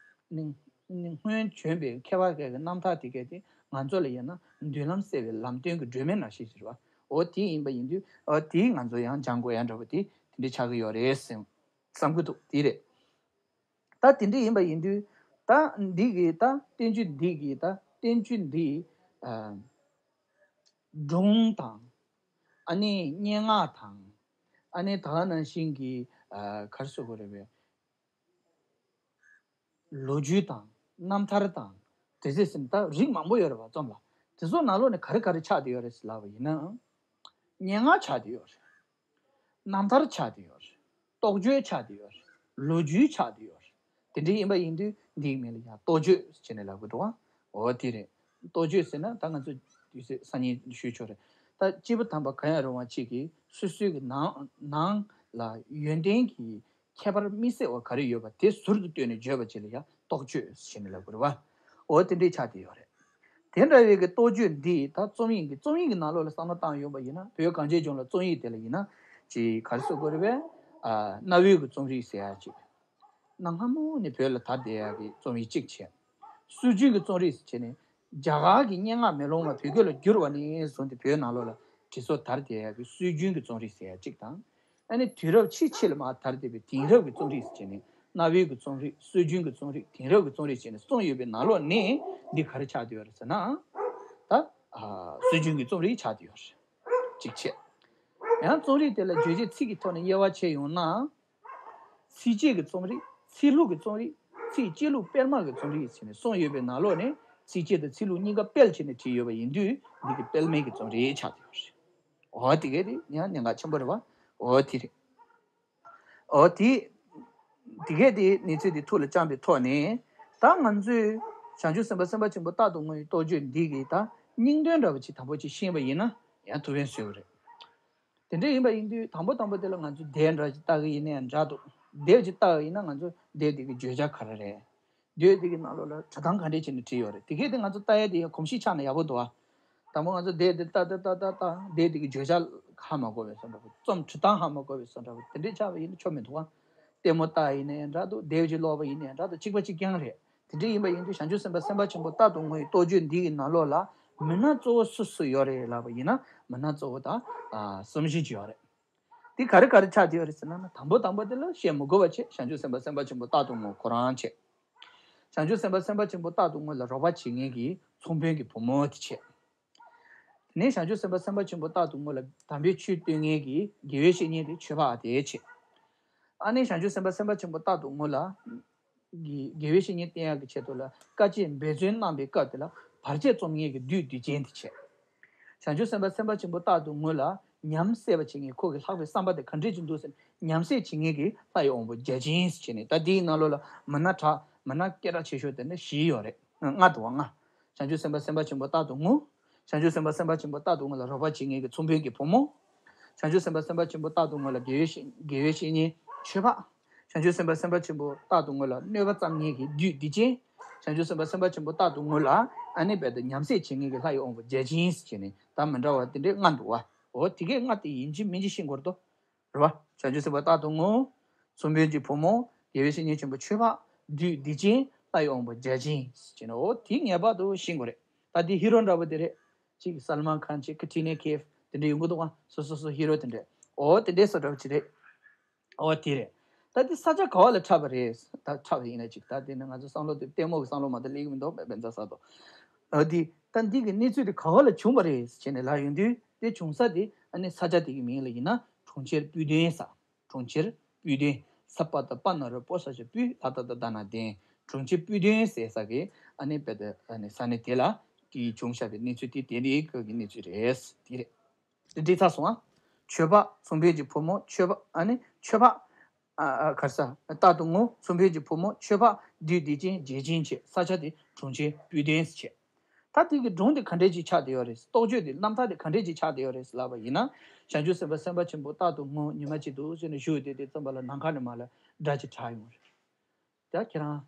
ནི་ནི་སྔོན་བྱོན་པའི་མཁས་པ་གས་ཀྱི་རྣམ་ཐར་དེ་གས་དེ་ང་ཚོ་ལ་ཡིན་ན་མདུན་ལམ་གསལ་བའི་ལམ་སྟོན་གྱི་སྒྲོན་མེ་ནང་བཞིན་ཞིག་རེད་བ། འོ་དེ་ཡིན་པ་ཡིན་དུས་འོ་དེ་ང་ཚོ་ཡང་སྦྱང་དགོས་ཡ་འདྲ་བོ་དེ་དེ་འདྲ་ཆགས་ཀྱི་ཡོད་རེད་བསམ་བསམ་གྱི་འདུག་དེ་རེད། ད་དེ་འདྲ་ཡིན་པ་ཡིན་དུས་ད་འདི་གི་ད་བསྟན་བཅོས་འདི་གི་ད་བསྟན་བཅོས་འདི་ཨ་སྒྲུང་དང་། ཨ་ནི་སྙན་ངག་དང་། ཨ་ནི་ད་ག་ནང་བཞིན་གྱི་ཨ་ག་རེ་ཟེར་དགོས་རེད་པས། ལོ་རྒྱུས་དང་རྣམ་ཐར་དང་། དེ་ཚོ་ཟེར་ན་ད་རིགས་མང་པོ་ཡོད་རེད་བ་རྩོམ་ལ། དེ་ཚོ་ནང་ལོགས་ནས་ག་རེ་ག་རེ་ཆགས་བསྡད་ཡོད་རེད་ཟེར་ལབ་པ་ཡིན་ན། སྙན་ངག་ཆགས་བསྡད་ཡོད་རེད། རྣམ་ཐར་ཆགས་བསྡད་ཡོད་རེད། རྟོགས་བརྗོད་ཆགས་བསྡད་ཡོད་རེད། ལོ་རྒྱུས་ཆགས་བསྡད་ཡོད་རེད། དེ་འདྲ་ཡིན་པ་ཡིན་དུས་འདིའི་མིང་ལ་ཡང་རྟོགས་བརྗོད་ཟེར་ནས་ལབ་དགོས་འགྲོ་བ། འོ་དེ་རེད། རྟོགས་བརྗོད་ཟེར་ན་ད་ང་ཚོ་དུས་ཚོད་སང་ཉིན་ཞུས་ཆོག་རེད། ད་སྐྱེས་བུ་དམ་པ་གང་ཡང་རུང་བ་གཅིག་གིས་སོ་སོའི་གི་ནང་ནང་ལ་ཡོན་ཏན་གྱི་ཁྱད་པར་དམིགས་བསལ་བ་ག་རེ་ཡོད་པ་དེ་ཟུར་དུ་བཏོན་ནས་བརྗོད་པ་ཅིག་ལ་ཡང་རྟོགས་བརྗོད་ཟེར་ནས་ལབ་དགོས་རེད་བ། འོ་དེ་འདྲའི་ཆགས་བསྡད་ཡོད་རེད། དེ་འདྲ་བའི་གི་རྟོགས་བརྗོད་འདི་ད་རྩོམ་ཡིག་གི་རྩོམ་ཡིག་གི་ནང་ལོགས་ལ་བསམ་བློ་བཏང་ཡོང་བ་ཡིན་ན། བོད་གངས་ཅན་ལྗོངས་ལ་རྩོམ་ཡིག་དེ་ལ་ཡིན་ན་ཅིག་ག་རེ་ཟེར་དགོས་རེད་པས། ཨ་གནའ་བོའི་གི་རྩོམ་རིག་ཟེར་ཡ་ཅིག་གནའ་སྔ་མོ་ནས་བོད་ལ་དར་བསྡད་ཡ་གི་རྩོམ་ཡིག་གཅིག་བྱས། སྲོལ་རྒྱུན་གྱི་རྩོམ་རིག་ཟེར་བྱས་ནས་རྒྱ་གར་གྱི་སྙན་ངག་མེ་ལོང་ལ་བོད་སྐད་ལ་བསྒྱུར་བ་ནས་བཟུང་སྟེ་བོད་ནང་ལོགས་ལ་བྲིས་སོ་དར་བསྡད་ཡ་གི་སྲོལ་རྒྱུན་གྱི་རྩོམ་རིག་ཟེར་ཡ་གཅིག་དང་། ཨ་ནི་དུས་རབས་ཕྱིས་ཕྱིས་ལ་མར་དར་བསྡད་པའི་དེང་རབས་ཀྱི་རྩོམ་རིག་ཟེར་བྱས་ནས་གནའ་བོའི་གི་རྩོམ་རིག་སྲོལ་རྒྱུན་གྱི་རྩོམ་རིག་དེང་རབས་ཀྱི་རྩོམ་རིག་ཟེར་ནས་གསུངས་ཡོད་པའི་ནང་ལོགས་ནས་འདི་ག་རེ་ཆགས་བསྡད་ཡོད་རེད་ཟེར་ན། ད་ཨ་སྲོལ་རྒྱུན་གྱི་རྩོམ་རིག་ཆགས་བསྡད་ཡོད་རེད། གཅིག་བྱས། ཡང་རྩོམ་རིག་དེ་ལ་བརྗོད་བྱའི་ཚིག་གི་ཐོག་ནས་དབྱེ་བ་ཕྱེ་ཡོང་ན། ཚིགས་བཅད་ཀྱི་རྩོམ་རིག་ཚིག་ལྷུག་གི་རྩོམ་རིག་ཚིག་བཅད་ལྷུག་སྤེལ་མ་གི་རྩོམ་རིག་ཟེར་ནས་གསུམ་ཡོད་པའི་ནང་ལོགས་ནས་ཚིགས་བཅད་དང་ཚིག་ལྷུག་གཉིས་ཀ་སྤེལ་བྱས་ནས་བྲིས་ཡོད་པ་ཡིན་དུས། འདི་གི་སྤེལ་མེད་ཀྱི་རྩོམ་རིག་ཆགས་ཡོད་རེད། འོ་དེ་གས་དེ་ཡང་གནད་འགག་ཆེན་པོ་རེད་བ། འོ་དེ་རེད། འོ་དེ། དེ་གས་དེ་གནས་ཚུལ་དེ་ཐུགས་ལ་བཅངས་པའི་ཐོག་ནས། ད་ང་ཚོས་བྱང་ཆུབ་སེམས་དཔའ་སེམས་དཔའ་ཆེན་པོ་རྟག་ཏུ་ངུ་ཡི་རྟོགས་བརྗོད་འདི་གི་ད་སྙིང་དོན་འདྲ་བ་ཅིག་དང་པོ་ཅིག་ཤེས་པ་ཡིན་ན་ཡང་ཐུགས་ཕན་གསོས་པ་རེད། དེ་འདྲ་ཡིན་པ་ཡིན་དུས་དང་པོ་དང་པོ་དེ་ལ་ང་ཚོས་དེབ་འདྲ་ཅིག་ལྟ་གི་ཡིན་ན་ཡང་འདྲ་འདུག་དེབ་ཅིག་ལྟ་གི་ཡིན་ན་ང་ཚོ་དེབ་དེ་གི་བརྗོད་བྱ་ག་རེ་རེད། དེབ་དེ་གི་ནང་ལོགས་ལ་འབྲི་སྟངས་ག་འདྲས་བྱས་ནས་བྲིས་ཡོད་རེད། དེ་གས་དེ་ང་ཚོ་ལྟ་ཡ་དེ་ཡང་གོམས་གཤིས་ཆགས་ན་ཡག་པོ་འདུག་ཨ། དང་པོ་ང་ཚོ་དེབ་དེ་ལྟ་ལྟ་ལྟ་ལྟ་ལྟ་དེབ་དེ་གི་བརྗོད་བྱ་ཧ་མ་གོ་བའི་བཟོ་འདྲ་པོ། རྩོམ་འབྲི་སྟངས་ཧ་མ་གོ་བའི་བཟོ་འདྲ་པོ་དེ་འདྲས་ཆགས་པ་ཡིན་ན་ཆོ་མི་འདུག་ཨ། ལྟད་མོ་ལྟ་ཡིན་ན་ཡང་འདྲ་འདུག་དེབ་ཅིག་ཀློག་པ་ཡིན་ན་ཡང་འདྲ་འདུག་གཅིག་པ་གཅིག་རྐྱང་རེད། དེ་འདྲ་ཡིན་པ་ཡིན་དུས་བྱང་ཆུབ་སེམས་དཔའ་སེམས་དཔའ་ཆེན་པོ་རྟག་ཏུ་ངུ་ཡི་རྟོགས་བརྗོད་འདི་ཡི་ནང་ལོགས་ལ་མི་སྣ་གཙོ་བོ་སུ་སུ་ཡོད་རེད་ལབ་པ་ཡིན་ན། མི་སྣ་གཙོ་བོ་ད་ཨ་གསུམ་བཞི་ཅིག་ཡོད་རེད། འདི་ག་རེ་ག་རེ་ཆགས་བསྡད་ཡོད་རེད་ཟེར་ན། དང་པོ་དང་པོ་དེ་ལ་བཤད་མི་དགོས་པ་བྱས། བྱང་ཆུབ་སེམས་དཔའ་སེམས་དཔའ་ཆེན་པོ་རྟག་ཏུ་ངུ་ཁོ་རང་བྱས། བྱང་ཆུབ་སེམས་དཔའ་སེམས་དཔའ་ཆེན་པོ་རྟག་ཏུ་ངུ་ལ་རོགས་པ་བྱེད་མཁན་གྱི་ཚོང་དཔོན་གྱི་བུ་མོ་དེ་བྱས། དེ་ནས་བྱང་ཆུབ་སེམས་དཔའ་སེམས་དཔའ་ཆེན་པོ་རྟག་ཏུ་ངུ་ལ་དམ་པའི་ཆོས་སྟོན་མཁན་གྱི་དགེ་བའི་བཤེས་གཉེན་དེ་ཆོས་འཕགས་དེ་བྱས། ཨ་ནི་བྱང་ཆུབ་སེམས་དཔའ་སེམས་དཔའ་ཆེན་པོ་རྟག་ཏུ་ངུ་ལ་དགེ་དགེ་བའི་བཤེས་གཉེན་བསྟེན་ཡག་གི་ཆེད་དུ་ལ་དཀའ་སྤྱད་འབད་བརྩོན་གནང་པའི་སྐབས་དེ་ལ་བར་ཆད་རྩོམ་མཁན་གྱི་བདུད་སྡིག་ཅན་དེ་བྱས། བྱང་ཆུབ་སེམས་དཔའ་སེམས་དཔའ་ཆེན་པོ་རྟག་ཏུ་ངུ་ལ་ཉམས་སད་པ་བྱེད་མཁན། ཁོ་གི་ལྷག་པའི་བསམ་པ་དེ་ག་འདྲས་ཅིག་འདུག་ཟེར་ཉམས་སད་བྱེད་མཁན་གྱི་ལྷ་ཡི་དབང་པོ་བརྒྱ་བྱིན་ཟེར་བྱས་ནས། ད་འདིའི་ནང་ལོགས་ལ་མི་སྣ་གྲགས་མི་སྣ་སྐད་གྲགས་ཆེ་ཤོས་དེ་ནི་བཞི་ཡོད་རེད། ལྔ་འདུག་བ། ལྔ། བྱང་ཆུབ་སེམས་དཔའ་སེམས་དཔའ་ཆེན་པོ་རྟག་ཏུ་ངུ། བྱང་ཆུབ་སེམས་དཔའ་སེམས་དཔའ་ཆེན་པོ་རྟག་ཏུ་ངུ་ལ་རོགས་པ་བྱེད་མཁན་གྱི་ཚོང་དཔོན་གྱི་བུ་མོ། བྱང་ཆུབ་སེམས་དཔའ་སེམས་དཔའ་ཆེན་པོ་རྟག་ཏུ་ངུ་ལ་དགེ་བའི་བཤེས་དགེ་བའི་བཤེས་གཉེན་ཆོས་འཕགས། བྱང་ཆུབ་སེམས་དཔའ་སེམས་དཔའ་ཆེན་པོ་རྟག་ཏུ་ངུ་ལ་གནོད་པ་བརྩམ་མཁན་གྱི་བདུད་སྡིག་ཅན། བྱང་ཆུབ་སེམས་དཔའ་སེམས་དཔའ་ཆེན་པོ་རྟག་ཏུ་ངུ་ལ་ཨ་ནི་རྦད་དེ་ཉམས་སད་བྱེད་མཁན་གྱི་ལྷ་ཡི་དབང་པོ་བརྒྱ་བྱིན་ཟེར་བྱས་ནས། ད་མི་འདྲ་བ་དེ་འདྲའི་ལྔ་འདུག་བ། འོ་དེ་གས་ལྔ་དེ་ཡིན་གཅིག་མིན་གཅིག་ཤེས་དགོས་རེད་དོ། རེད་བ། བྱང་ཆུབ་སེམས་དཔའ་རྟག་ཏུ་ངུ། ཚོང་དཔོན་གྱི་བུ་མོ། དགེ་བའི་བཤེས་གཉེན་ཆེན་པོ་ཆོས་འཕགས། བདུད་སྡིག་ཅན། ལྷ་ཡི་དབང་པོ་བརྒྱ་བྱིན་ཟེར་བྱས་ནས། འོ་དེ་ངེས་པར་དུ་ཤེས་དགོས་རེད། ད་དེ་ཧི་རོ་འདྲ་པོ་དེ་རེད། གཅིག་སལ་མན་ཁཱན། གཅིག་ཀ་ཏི་ན་ཀེབ། དེ་འདྲ་ཡོང་གི་འདུག་ག་སོ་སོ་སོ་ཧི་རོ་དེ་འདྲ། འོ་དེ་འདྲའི་བཟོ་འདྲ་པོ་ཅིག་རེད། འོ་དེ་རེད། ད་དེ་ས་ཆ་ག་བ་ལ་འཁྲབ་པ་རེད། ད་འཁྲབ་པ་ཡིན་ན་ཅིག་ད་དེ་ནི་ང་ཚོ་བསམ་བློ་དེ་ལྟད་མོ་གི་བསམ་བློ་མ་གཏོགས་སླེབས་ཀྱི་མི་འདུག་བན་ཚ་ས་དོ། འོ་དེ་ད་འདི་གི་གནས་ཚུལ་དེ་ག་བ་ལ་བྱུང་བ་རེད་ཟེར་བྱས་ནས་ལབ་ཡོང་དུས། དེ་བྱུང་ས་དེ་ཨ་ནི་ས་ཆ་དེ་གི་མིང་ལ་ཡིན་ན་གྲོང་ཁྱེར་སྤུ་ལྡན་ཟེར། གྲོང་ཁྱེར་སྤུ་ལྡན། ས་པ་བཏགས་སྤ་ན་རོ་སྤོ་ས་ཞབས་སྤུ། ལ་ཏ་བཏགས་ལྡ་ན་ལྡན། གྲོང་ཁྱེར་སྤུ་ལྡན་ཟེར་ས་གི་ཨ་ནི་རྦད་དེ་ཨ་ནི་ས་གནས་དེ་ལ་དེ་བྱུང་བཞག་པའི་གནས་ཚུལ་དེ་དེ་རེད། སྐབས་ཀྱི་གནས་ཚུལ་རེད། དེ་རེད། དེ་འགྲིག་ཚར་སོང་ཨ། ཆོས་འཕགས། ཚོང་དཔོན་གྱི་བུ་མོ། ཆོས་འཕགས། ཨ་ནི་ཆོས་འཕགས། ཨ་ཨ་ག་རེ་ཟ། རྟག་ཏུ་ངུ། ཚོང་དཔོན་གྱི་བུ་མོ། ཆོས་འཕགས། བདུད་སྡིག་ཅན། བརྒྱ་བྱིན་བྱས། ས་ཆ་དེ་གྲོང་ཁྱེར་སྤུ་ལྡན་ཟེར་བྱས། ད་དེ་གི་སྒྲུང་དེ་ག་འདྲས་ཅིག་ཆགས་བསྡད་ཡོད་རེད། རྟོགས་བརྗོད་དེ་རྣམ་ཐར་དེ་ག་འདྲས་ཅིག་ཆགས་བསྡད་ཡོད་རེད་ལབ་པ་ཡིན་ན། བྱང་ཆུབ་སེམས་དཔའ་སེམས་དཔའ་ཆེན་པོ་རྟག་ཏུ་ངུ། ཉི་མ་གཅིག་འདུག་ཟེར་ནས་བཞུགས་བསྡད་དུས་ཙམ་པ་ལ་ནམ་མཁའ་ནས་མར་ལ་སྒྲ་ཅིག་གྲགས་ཡོང་རེད། ད་ཁྱེད་རང་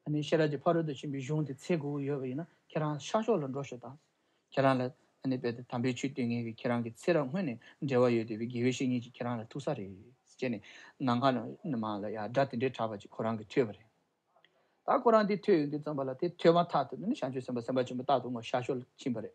ཨ་ནི་ཤེས་རབ་ཀྱི་ཕ་རོལ་ཏུ་ཕྱིན་པའི་གཞུང་དེ་འཚོལ་དགོས་ཀྱི་ཡོད་པ་ཡིན་ན། ཁྱེད་རང་ཤར་ཕྱོགས་ལ་འགྲོ་ཤོག་དང་། ཁྱེད་རང་ལ་ཨ་ནི་རྦད་དེ་དམ་པའི་ཆོས་སྟོན་མཁན་གྱི་ཁྱེད་རང་གི་ཚེ་རབས་སྔོན་ནས་འབྲེལ་བ་ཡོད་བསྡད་པའི་དགེ་བའི་བཤེས་གཉེན་ཅིག་ཁྱེད་རང་ལ་ཐུག་ས་རེད་ཟེར་ནས། ནམ་མཁའ་ནས་མར་ལ་ཡ་སྒྲ་དེ་འདྲའི་གྲགས་པ་ཅིག་ཁོ་རང་གིས་ཐོས་པ་རེད། ད་ཁོ་རང་དེ་ཐོས་ཡོང་དུས་ཙམ་པ་ལ། དེ་ཐོས་མ་ཐག་ཏུ་ནི་བྱང་ཆུབ་སེམས་དཔའ་སེམས་དཔའ་ཆེན་པོ་རྟག་ཏུ་ངུ་ཤར་ཕྱོགས་ལ་ཕྱིན་པ་རེད།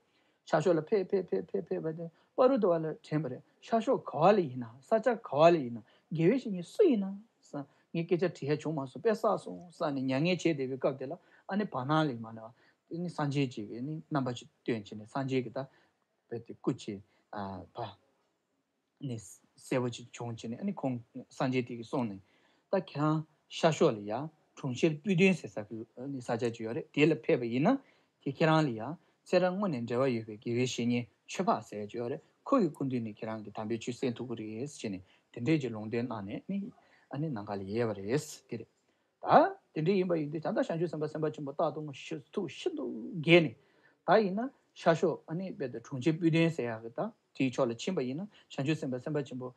ཤར་ཕྱོགས་ལ་ཕེབས་ཕེབས་ཕེབས་ཕེབས་ཕེབས་པ་དེ་པ་རུ་དུ་བ་ལ་དྲན་པ་རེད། ཤར་ཕྱོགས་ག་བ་ལ་ཡིན་ན། ས་ཆ་ག་བ་ལ་ཡིན་ན། དགེ་བའི་བཤེས་གཉེན་སུ་ཡིན་ན་བསམ། ངས་སྐད་ཆ་དྲི་ཡ་བྱུང་མ་སོང་། དཔེ་བསགས་སོང་བསམ་ནས་མྱ་ངན་བྱས་བསྡད་པའི་སྐབས་དེ་ལ། ཨ་ནི་བར་སྣང་ལས་མར་ནས་ཨ་ནི་སངས་རྒྱས་ཀྱི་ཨ་ནི་རྣམ་པ་ཅིག་སྟོན་བྱས་ནས། སངས་རྒྱས་ཀྱི་ད་རྦད་དེ་སྐུ་ཅིག་ཨ་ཕ་ནས་གསལ་པོ་ཅིག་བྱུང་བྱས་ནས། ཨ་ནི་ཁོང་སངས་རྒྱས་དེ་གིས་གསུངས་ནས། ད་ཁྱེད་རང་ཤར་ཕྱོགས་ལ་ཡ་གྲོང་ཁྱེར་སྤུ་ལྡན་ཟེར་ས་གི་ཨ་ནི་ས་ཆ་ཅིག་ཡོད་རེད། དེ་ལ་ཕེབས་པ་ཡིན་ན། དེ་ཁྱེད་རང་ལ་ཡ་ཚེ་རབས་སྔོན་ནས་འབྲེལ་བ་ཡོད་པའི་དགེ་བའི་བཤེས་གཉེན་ཆོས་འཕགས་ཟེར་ཡ་ཅིག་ཡོད་རེད། ཁོ་ཡི་སྐུ་མདུན་ནས་ཁྱེད་རང་གིས་དམ་པའི་ཆོས་གསན་ཐུབ་ཀྱི་རེད་ཟེར་བྱས་ནས། དེ་འདྲས་ཀྱི་ལུང་བསྟན་གནང་ནས་ནི་ཨ་ནི་ནམ་མཁའ་ལ་ཡལ་བ་རེད། དེ་རེད། ད་དེ་འདྲ་ཡིན་པ་ཡིན་དུས། ད་ལྟ་བྱང་ཆུབ་སེམས་དཔའ་སེམས་དཔའ་ཆེན་པོ་རྟག་ཏུ་ངུ་ཤི་ཐུགས་ཤིན་ཏུ་དགྱེས་ནས། ད་ཡིན་ན་ཤར་ཕྱོགས་ཨ་ནི་རྦད་དེ་གྲོང་ཁྱེར་སྤུ་ལྡན་ཟེར་ཡག་གི་ད་དེའི་ཕྱོགས་ལ་ཕྱིན་པ་ཡིན་ན། བྱང་ཆུབ་སེམས་དཔའ་སེམས་དཔའ་ཆེན་པོ་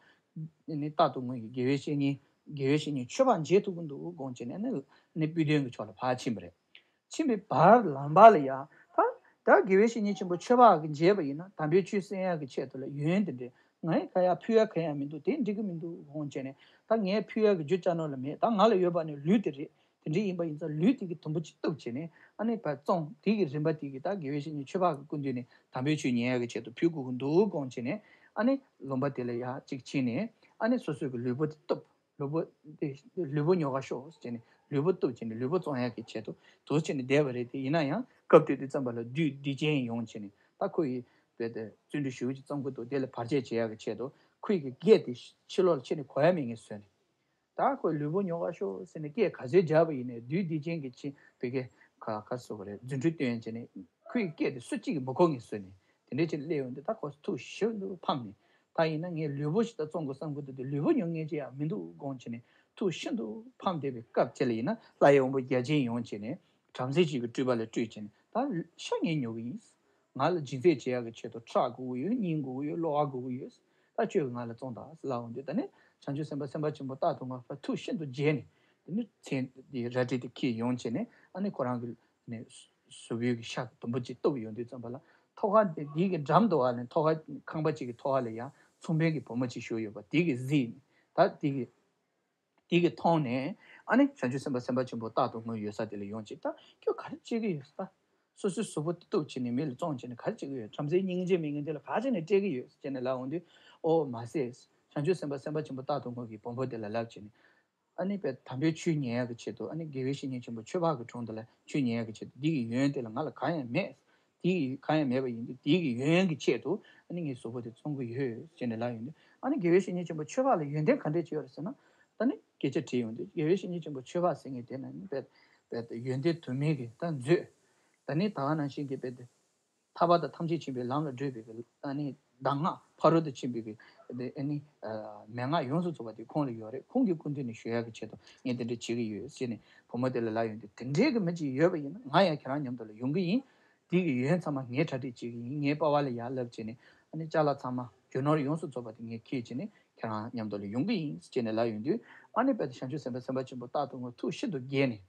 ནི་རྟག་ཏུ་ངུ་ཡི་དགེ་བའི་བཤེས་གཉེན། དགེ་བའི་བཤེས་གཉེན་ཆོས་འཕགས་མཇལ་ཐུབ་ཀྱི་འདུག་དགོངས་བྱས་ནས། ཨ་ནི་ནི་སྤུ་ལྡན་གྱི་ཕྱོགས་ལ་ཕར་ཕྱིན་པ་རེད། ཕྱིན་པའི་བར་ལམ་བར་ལ་ཡ། ད་ད་དགེ་བའི་བཤེས་གཉེན་ཆེན་པོ་ཆོས་འཕགས་ཀྱིས་མཇལ་བ་ཡིན་ན། དམ་པའི་ཆོས་གསན་ཡག་གི་ཆེད་དུ་ལ་ཡོན་དེ་འདྲས་ངས་ག་ཡ་ཕུལ་ཡ་ག་ཡ་མི་འདུག་དེ་འགྲིག་གི་མི་འདུག་དགོངས་བྱས་ནས། ད་ངས་ཕུལ་ཡ་གི་རྒྱུ་ཅ་ནོ་ལ་མེད། ད་ང་ལ་ཡོད་པ་ནི་ལུས་དེ་རེད། དེ་འདྲས་ཡིན་པ་ཡིན་ཙང་ལུས་དེ་གི་དུམ་བུ་གཅིག་གཏུབ་བྱས་ནས། ཨ་ནི་ཕར་བཙོང་། དེ་གི་རིན་པ་དེ་གི་ད་དགེ་བའི་བཤེས་གཉེན་ཆོས་འཕགས་ཀྱི་སྐུ་མདུན་ནས་དམ་པའི་ཆོས་ཉན་ཡ་གི་ཆེད་དུ་ཕུལ་དགོས་ཀྱི་འདུག་དགོངས་བྱས་ནས། ཨ་ནི་ལུང་པ་དེ་ལ་ཡ་གཅིག་ཕྱིན་ནས། ཨ་ནི་སོ་སོའི་གི་ལུས་པོ་དེ་གཏུབ། ལུས་པོ་དེ་ལུས་པོ་ཉོ་ག་ཤོག་ཟེར་ནས། ལུས་པོ་གཏུབ་བྱས་ནས་ལུས་པོ་བཙོང་ཡག་གི་ཆེད་དུ་འདུག་བྱས་ནས་བསྡད་པ་རེད། དེ་ཡིན་ན་ཡང་སྐབས་དེ་དུས་ཙམ་པ་ལ་བདུད་སྡིག་ཅན་ཡོང་བྱས་ནས། ད་ཁོ་ཡི་རྦད་དེ་བརྩོན་འགྲུས་ཞེ་པོ་ཅིག་བརྩམ་གྱི་འདུག་དེ་ལ་བར་ཆད་བྱེད་ཡག་གི་ཆེད་དུ་ ཁོའི་གི་སྐད་དེ་ཕྱི་ལོགས་ལ་ཕྱིན་ནས་གོ་ཡ་མེད་ངེས་བཟོས་ནས། ད་ཁོས་ལུས་པོ་ཉོ་ག་ཤོག་ཟེར་ནས་སྐད་ག་ཚོད་རྒྱབ་པ་ཡིན་ནའི་བདུད་སྡིག་ཅན་གྱི་ཕྱིན་བི་གའི་ག་ག་སོ་ག་རེ་རྫུ་འཕྲུལ་སྟོན་བྱས་ནས་ཁོའི་སྐད་དེ་སུ་གཅིག་གིས་མི་གོ་ངེས་བཟོས་ནས། དེ་འདྲའི་ཕྱིན་སླེབས་ཡོང་དུས་ད་ཁོ་ཐུགས་ཤིན་ཏུ་ཕམ་ནས། ད་ཡིན་ན་ངས་ལུས་པོ་ཞིག་ད་བཙོང་དགོས་བསམ་གི་འདུག་དེ་ལུས་པོ་ཉོ་མཁན་ཅིག་ཡང་མི་འདུག་དགོངས་བྱས་ནས་ཐུགས་ཤིན་ཏུ་ཕམ་བསྡད་པའི་སྐབས་དེ་ལ་ཡིན་ན་ལྷ་ཡི་དབང་པོ་བརྒྱ་བྱིན་ཡོང་བྱས་ནས་བྲམ་ཟེ་གཅིག་གི་སྤྲུལ་པ་ལ་སྤྲུལ་བྱས་ནས། ད་ཤ་ངས་ཉོ་གི་ཡིན། ང་ལ་སྦྱིན་སྲེག་བྱེད་ཡག་གི་ཆེད་དུ་ཁྲག་དགོས་ཀྱི་ཡོད། སྙིང་དགོས་ཀྱི་ཡོད། གློ་བ་དགོས་ཀྱི་ཡོད། ད་ཁྱོད་ཀྱིས་ང་ལ་བཙོང་དང་ལབ་འོང་དུས། ད་ནི་བྱང་ཆུབ་སེམས་དཔའ་སེམས་དཔའ་ཆེན་པོ་རྟག་ཏུ་ངུ་ཕར་ཐུགས་ཤིན་ཏུ་དགྱེས་ནས། དེ་ནི་མཚན་དེ་རལ་གྲི་དེ་འཁྱེར་ཡོང་བྱས་ནས། ཨ་ནི་ཁོ་རང་གི་ནི་གཟུགས་པོའི་གི་ཤ་དུམ་བུ་གཅིག་གཏུབ་ཡོང་དུས་ཙམ་པ་ལ། ཐོག་ཁ་དེ་དེའི་གི་འགྲམ་དུ་བ་ནས་ཐོག་ཁ་ཁང་པ་གཅིག་གི་ཐོག་ཁ་ལ་ཡང་ཚོང་དཔོན་གྱི་བུ་མོ་གཅིག་བཞུགས་ཡོད་པ་དེ་གིས་གཟིགས་ནས། ད་དེ་གི་དེ་གི་མཐོང་ནས། ཨ་ནི་བྱང་ཆུབ་སེམས་དཔའ་སེམས་དཔའ་ཆེན་པོ་རྟག་ཏུ་ངུ་ཡོད་ས་དེ་ལ་ཡོང་བྱས། ད་ཁྱོད་ག་རེ་བྱེད་ཀྱི་ཡོད་ད། སོ་སོའི་གཟུགས་པོ་དེ་གཏུབ་བྱས་ནས་མི་ལ་བཙོང་བྱས་ནས་ག་རེ་བྱེད་ཀྱི་ཡོད། བྲམ་ཟེའི་སྙིང་རྗེ་མེད་མཁན་དེ་ལ་ག་བྱས་ནས་སྤྲད་ཀྱི་ཡོད་ཟེར་ནས་ལབ་འོང་དུས། ཨོ་མ་ཟད། བྱང་ཆུབ་སེམས་དཔའ་སེམས་དཔའ་ཆེན་པོ་རྟག་ཏུ་ངུ་གི་བུ་མོ་དེ་ལ་ལབ་བྱས་ནས། ཨ་ནི་དཔེ་དམ་པའི་ཆོས་ཉན་ཡག་གི་ཆེད་དུ། ཨ་ནི་དགེ་བའི་བཤེས་གཉེན་ཆེན་པོ་ཆོས་འཕགས་ཀྱི་དྲུང་དུ་ལ་ཆོས་ཉན་ཡག་གི་ཆེད་དུ། འདི་གི་ཡོན་དེ་ལ་ང་ལ་གང་ཡང་མེད། འདི་གི་གང་ཡང་མེད་པ་ཡིན་དུས། འདི་གི་ཡོན་གྱི་ཆེད་དུ་ཨ་ནི་ངས་གཟུགས་པོ་དེ་བཙོང་གི་ཡོད་ཅེས་ནས་ལབ་ཡོང་དུས། ཨ་ནི་དགེ་བའི་བཤེས་གཉེན་ཆེན་པོ་ཆོས་འཕགས་ལ་ཡོན་ཏན་ག་འདྲས་ཅིག་ཡོད་རེད་ཟེར་ན། ད་ནི་སྐད་ཆ་དྲིས་ཡོང་དུས། དགེ་བའི་བཤེས་གཉེན་ཆེན་པོ་ཆོས་འཕགས་ཟེར་མཁན་དེ་ན་ནི་དཔེ་དཔེ་ཡོན་ཏན་དུ་མའི་གི་ད་མཛོད། ད་ནི་ད་ག་ནང་བཞིན་གྱི་དཔེ་དེ། ཐར་པ་དང་ཐམས་ཅད་མཁྱེན་པའི་ལམ་ལ་བགྲོད་པའི་གི་ཨ་ནི་གདམས་ངག་ཕ་རོལ་ཏུ་ཕྱིན་པའི་གི་ཨ་ནི་ཨ་མན་ངག་ཡོངས་སུ་རྫོགས་པ་དེ་ཁོང་ལ་ཡོད་རེད། ཁོང་གི་སྐུ་མདུན་ནས་ཞུ་ཡག་གི་ཆེད་དུ་ངས་དེ་འདྲ་བྱེད་ཀྱི་ཡོད་ཟེར་ནས་བུ་མོ་དེ་ལ་ལབ་ཡོང་དུས། དེ་འདྲའི་གི་མི་གཅིག་ཡོད་པ་ཡིན་ན་ང་ཡང་ཁྱེད་རང་མཉམ་དུ་ལ་ཡོང་གི་ཡིན། དེ་གི་ཡོན་ཚང་མ་ངས་གྲ་སྒྲིག་བྱེད་ཀྱི་ཡིན། ངའི་པ་ཕ་ལ་ཡར་ལབ་བྱས་ནས། ཨ་ནི་ཅ་ལག་ཚང་མ་རྒྱུ་ནོར་ཡོངས་སུ་རྫོགས་པ་དེ་ངས་འཁྱེར་བྱས་ནས་ཁྱེད་རང་མཉམ་དུ་ལ་ཡོང་གི་ཡིན་ཟེར་ནས་ལབ་ཡོང་དུས། ཨ་ནི་དཔེ་དེ་བྱང་ཆུབ་སེམས་དཔའ་སེམས་དཔའ་ཆེན་པོ་རྟག་ཏུ་ངུ་ཐུགས་ཤིན་ཏུ་དགྱེས་ནས།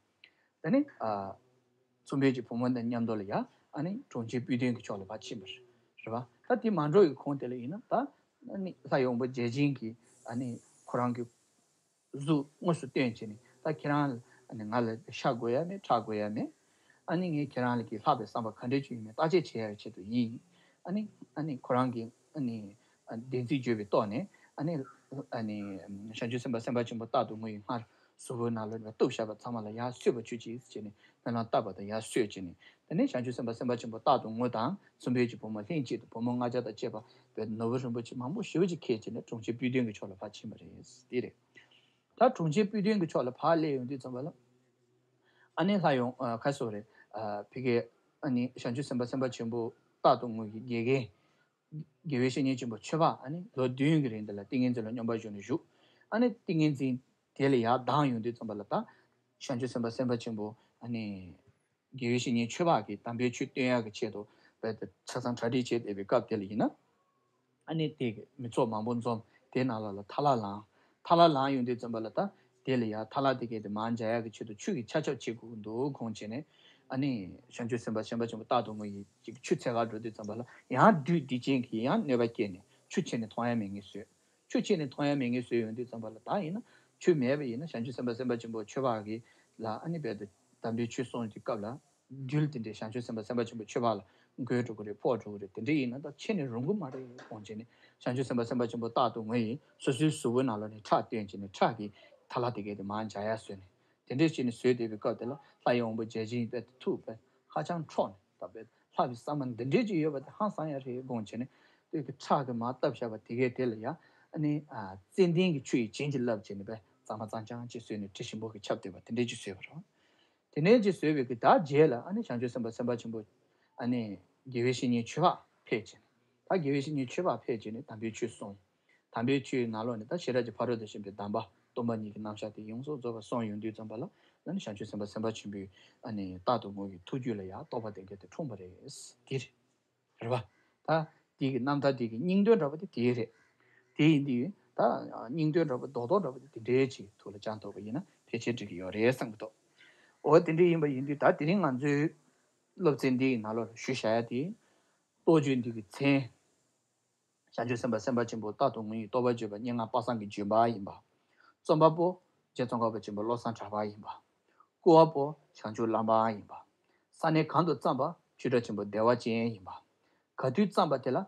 དེ་ནས་ཨ་ཚོང་དཔོན་གྱི་བུ་མོ་དང་མཉམ་དུ་ལ་ཡ། ཨ་ནི་གྲོང་ཁྱེར་སྤུ་སྟོན་གྱི་ཕྱོགས་ལ་ཕར་ཕྱིན་པ་རེད། རེད་པ། ད་དེ་མ་འགྲོ་བའི་གོང་དེ་ལ་ཡིན་ན། ད་ཨ་ནི་ལྷ་ཡི་དབང་པོ་བརྒྱ་བྱིན་གྱིས་ཨ་ནི་ཁོ་རང་གི་གཟུགས་དངོས་སུ་སྟོན་བྱས་ནས། ད་ཁྱེད་རང་ལ་ཨ་ནི་ང་ལ་ཤ་དགོས་ཡ་མེད། ཁྲག་དགོས་ཡ་མེད། ཨ་ནི་ངས་ཁྱེད་རང་ལ་གི་ལྷག་པའི་བསམ་པ་ག་འདྲས་ཅིག་ཡོད་མེད་བརྟག་དཔྱད་བྱེད་ཡ་ཆེད་དུ་ཡིན། ཨ་ནི་ཨ་ནི་ཁོ་རང་གིས་ཨ་ནི་བདེན་ཚིག་བརྗོད་པའི་ཐོག་ནས། ཨ་ནི་ཨ་ནི་བྱང་ཆུབ་སེམས་དཔའ་སེམས་དཔའ་ཆེན་པོ་རྟག་ཏུ་ངུ་ཡི་སྔར་གཟུགས་པོའི་ནང་ལ་གཏུབ་བཞག་པ་ཚང་མ་ལ་ཡར་གསོས་པ་ཁྱོད་ཀྱིས་ཟེར་ནས་སྨོན་ལམ་བཏབ་པ་དང་ཡར་གསོས་བྱས་ནས། དེ་ནས་བྱང་ཆུབ་སེམས་དཔའ་སེམས་དཔའ་ཆེན་པོ་རྟག་ཏུ་ངུ་དང་ཚོང་དཔོན་གྱི་བུ་མོ་ལྷན་ཅིག་ཏུ་བུ་མོ་ལྔ་བརྒྱ་དང་བཅས་པ་བའི་ནོར་བུ་རིན་པོ་ཆེ་མང་པོ་ཞེ་པོ་ཅིག་འཁྱེར་བྱས་ནས་གྲོང་ཁྱེར་སྤུ་སྟོན་གྱི་ཕྱོགས་ལ་ཕར་ཕྱིན་པ་རེད། འདི་རེད། ད་གྲོང་ཁྱེར་སྤུ་སྟོན་གྱི་ཕྱོགས་ལ་ཕར་སླེབས་ཡོང་དུས་ཙམ་པ་ལ། ཨ་ནི་ལྷ་ཡི་དབང་ཨ་ག་རེ་ཟེར་དགོས་རེད། ཨ་ཕ་གིར་ཨ་ནི་བྱང་ཆུབ་སེམས་དཔའ་སེམས་དཔའ་ཆེན་པོ་རྟག་ཏུ་ངུ་གི་དགེ་རྒན། དགེ་བའི་བཤེས་གཉེན་ཆེན་པོ་ཆོས་འཕགས། ཨ་ནི་ལོ་བདུན་གྱི་རིང་དེ་ལ་ཏིང་ངེ་འཛིན་ལ་སྙོམས་པར་ཞུགས་ནས་བཞུགས། ཨ་ནི་ཏིང་ངེ་འཛིན་དེ་ལ་ཡར་ལྡང་ཡོང་དུས་ཙམ་པ་ལ། ད་བྱང་ཆུབ་སེམས་དཔའ་སེམས་དཔའ་ཆེན་པོ་ཨ་ནི་དགེ་བའི་བཤེས་གཉེན་ཆོས་འཕགས་ཀྱིས་དམ་པའི་ཆོས་སྟོན་ཡག་གི་ཆེད་དུ་དཔེ་ཆ་ཚང་གྲ་སྒྲིག་བྱས་བསྡད་པའི་སྐབས་དེ་ལ་ཡིན་ན། ཨ་ནི་དེ་གི་མི་ཚོགས་མང་པོ་འཛོམས། དེ་ནང་ལ་ལ་ཐ་ལ་ལངས། ཐ་ལ་ལངས་ཡོང་དུས་ཙམ་པ་ལ། ད་དེ་ལ་ཡ་ཐ་ལ་དེ་གས་དེ་མར་འཇལ་ཡག་གི་ཆེད་དུ་ཆུ་གི་ཆ་ཆབ་བྱེད་དགོས་ཀྱི་འདུག་དགོངས་བྱས་ནས། ཨ་ནི་བྱང་ཆུབ་སེམས་དཔའ་སེམས་དཔའ་ཆེན་པོ་རྟག་ཏུ་ངུ་ཡིས་ཅིག་ཆུ་འཚོལ་གར་འགྲོ་དུས་ཙམ་པ་ལ། ཡང་བདུད་སྡིག་ཅན་གྱིས་ཡང་གནོད་པ་བསྐྱལ་ནས་ཆུ་ཁྱེར་ནས་ཐོན་ཡ་མེད་ངེས་བཟོས། ཆུ་ཁྱེར་ནས་ཐོན་ཡ་མེད་ངེས་བཟོས་ཡོང་དུས་ཙམ་པ་ལ། ད་ཡིན་ན་ཆུ་མེད་པ་ཡིན་ན་བྱང་ཆུབ་སེམས་དཔའ་སེམས་དཔའ་ཆེན་པོ་ཆོས་འཕགས་ཀྱིས་ལ་ཨ་ནི་རྦད་དེ་དམ་པའི་ཆོས་གསུངས་ཀྱི་སྐབས་ལ། རྒྱུད་དེ་འདྲའི་བྱང་ཆུབ་སེམས་དཔའ་སེམས་དཔའ་ཆེན་པོ་ཆོས་འཕགས་ལ་འགོས་འགྲོ་གི་རེད། ཕོག་འགྲོ་གི་རེད། དེ་འདྲ་ཡིན་ན་ད་ཁྱེར་ནས་རུང་གི་མ་རེད་དགོངས་བྱས་ནས། བྱང་ཆུབ་སེམས་དཔའ་སེམས་དཔའ་ཆེན་པོ་རྟག་ཏུ་ངུ་ཡིས་སོ་སོའི་གཟུགས་པོའི་ནང་ལོགས་ནས་ཁྲག་བཏོན་བྱས་ནས། ཁྲག་གིས་ཐ་ལ་དེ་གས་དེ་མར་འཇལ་ཡ་བཟོས་ནས། དེ་འདྲས་བྱས་ནས་བཟོས་བསྡད་པའི་སྐབས་དེ་ལ་ལྷ་ཡི་དབང་པོ་བརྒྱ་བྱིན་དཔེ་ཐུགས་དཔེ་ཧ་ཅང་འཕྲོག་ནས། ད་དཔེ་ལྷ་གི་བསམ་པ་འདི་འདྲས་ཅིག་ཡོད་པ་དེ་ཧང་སང་ཡ་རེད་དགོངས་བྱས་ནས། དེ་གི་ཁྲག་གིས་མར་བཏབ་བཞག་པ་དེ་གས་དེ་ལ་ཡ། ཨ་ནི་ཨ་ཙན་དན་གྱི་ཆུ་ཡིས་བྱིན་གྱིས་བརླབས་བྱས་ནས། དཔེ་གཙང་མ་གཙང་རྐྱང་ཅིག་བཟོས་ནས་དྲི་ཞིམ་པོ་གིས་ཁྱབ་བསྡད་པ་དེ་འདྲས་ཅིག་བཟོས་པ་རེད། དེ་ནས་ཅིག་བཟོས་པའི་གི་ད་རྗེས་ལ། ཨ་ནི་བྱང་ཆུབ་སེམས་དཔའ་སེམས་དཔའ་ཆེན་པོ་ཨ་ནི་དགེ་བའི་བཤེས་གཉེན་ཆོས་འཕགས་ཕེབས་བྱས་ནས། ད་དགེ་བའི་བཤེས་གཉེན་ཆོས་འཕགས་ཕེབས་བྱས་ནས་དམ་པའི་ཆོས་གསུངས། དམ་པའི་ཆོས་ནང་ལོགས་ནས་ད་ཤེས་རབ་ཀྱི་ཕ་རོལ་ཏུ་ཕྱིན་པའི་གདམས་པ་སྟོང་པ་ཉིད་ཀྱི་རྣམ་གཞག་དེ་ཡོངས་སུ་རྫོགས་པ་གསུངས་ཡོང་དུས་ཙམ་པ་ལ། ཨ་ནི་བྱང་ཆུབ་སེམས་དཔའ་སེམས་དཔའ་ཆེན་པོས་ཨ་ནི་རྟག་ཏུ་ངུ་ཡི་ཐུགས་རྒྱུད་ལ་ཡང་རྟོགས་པ་དེ་གས་དེ་འཁྲུངས་པ་རེད། འདི་རེད། རེད་པ། ད་དེ་གི་རྣམ་ཐར་དེ་གི་སྙིང་དོན་འདྲ་པོ་དེ་དེ་རེད། དེ་ཡིན་དུས་ད་སྙིང་དོན་འདྲ་པོ་རྡོག་རྡོག་འདྲ་པོ་དེ་དེ་འདྲའི་ཅིག་ཐུགས་ལ་བཅངས་ཐུབ་པ་ཡིན་ན་ཕལ་ཆེར་འགྲིག་གི་ཡོད་རེད་བསམ་གི་འདུག་འོ་དེ་འདྲ་ཡིན་པ་ཡིན་དུས། ད་དེ་རིང་ང་ཚོའི་སློབ་ཚན་འདི་ཡི་ནང་ལོགས་ལ་ཞུ་བཞག་ཡ་དེ། རྟོགས་བརྗོད་འདི་གི་མཚན། བྱང་ཆུབ་སེམས་དཔའ་སེམས་དཔའ་ཆེན་པོ་རྟག་ཏུ་ངུ་ཡི་རྟོགས་པ་བརྗོད་པ་སྙན་ངག་པ་སངས་ཀྱི་ལྗོན་པ་ཡིན་པ། རྩོམ་པ་པོ་རྗེ་ཙོང་ཁ་པ་ཆེན་པོ་བློ་བཟང་གྲགས་པ་ཡིན་པ། བརྐོ་བ་པོ་བྱང་ཆུབ་ལམ་པ་ཡིན་པ། ས་གནས་གང་དུ་བརྩམས་པ་ཆོས་གྲགས་ཆེན་པོ་བདེ་བ་ཅན་ཡིན་པ། ག་དུས་བརྩམས་པ་དེ་ལ་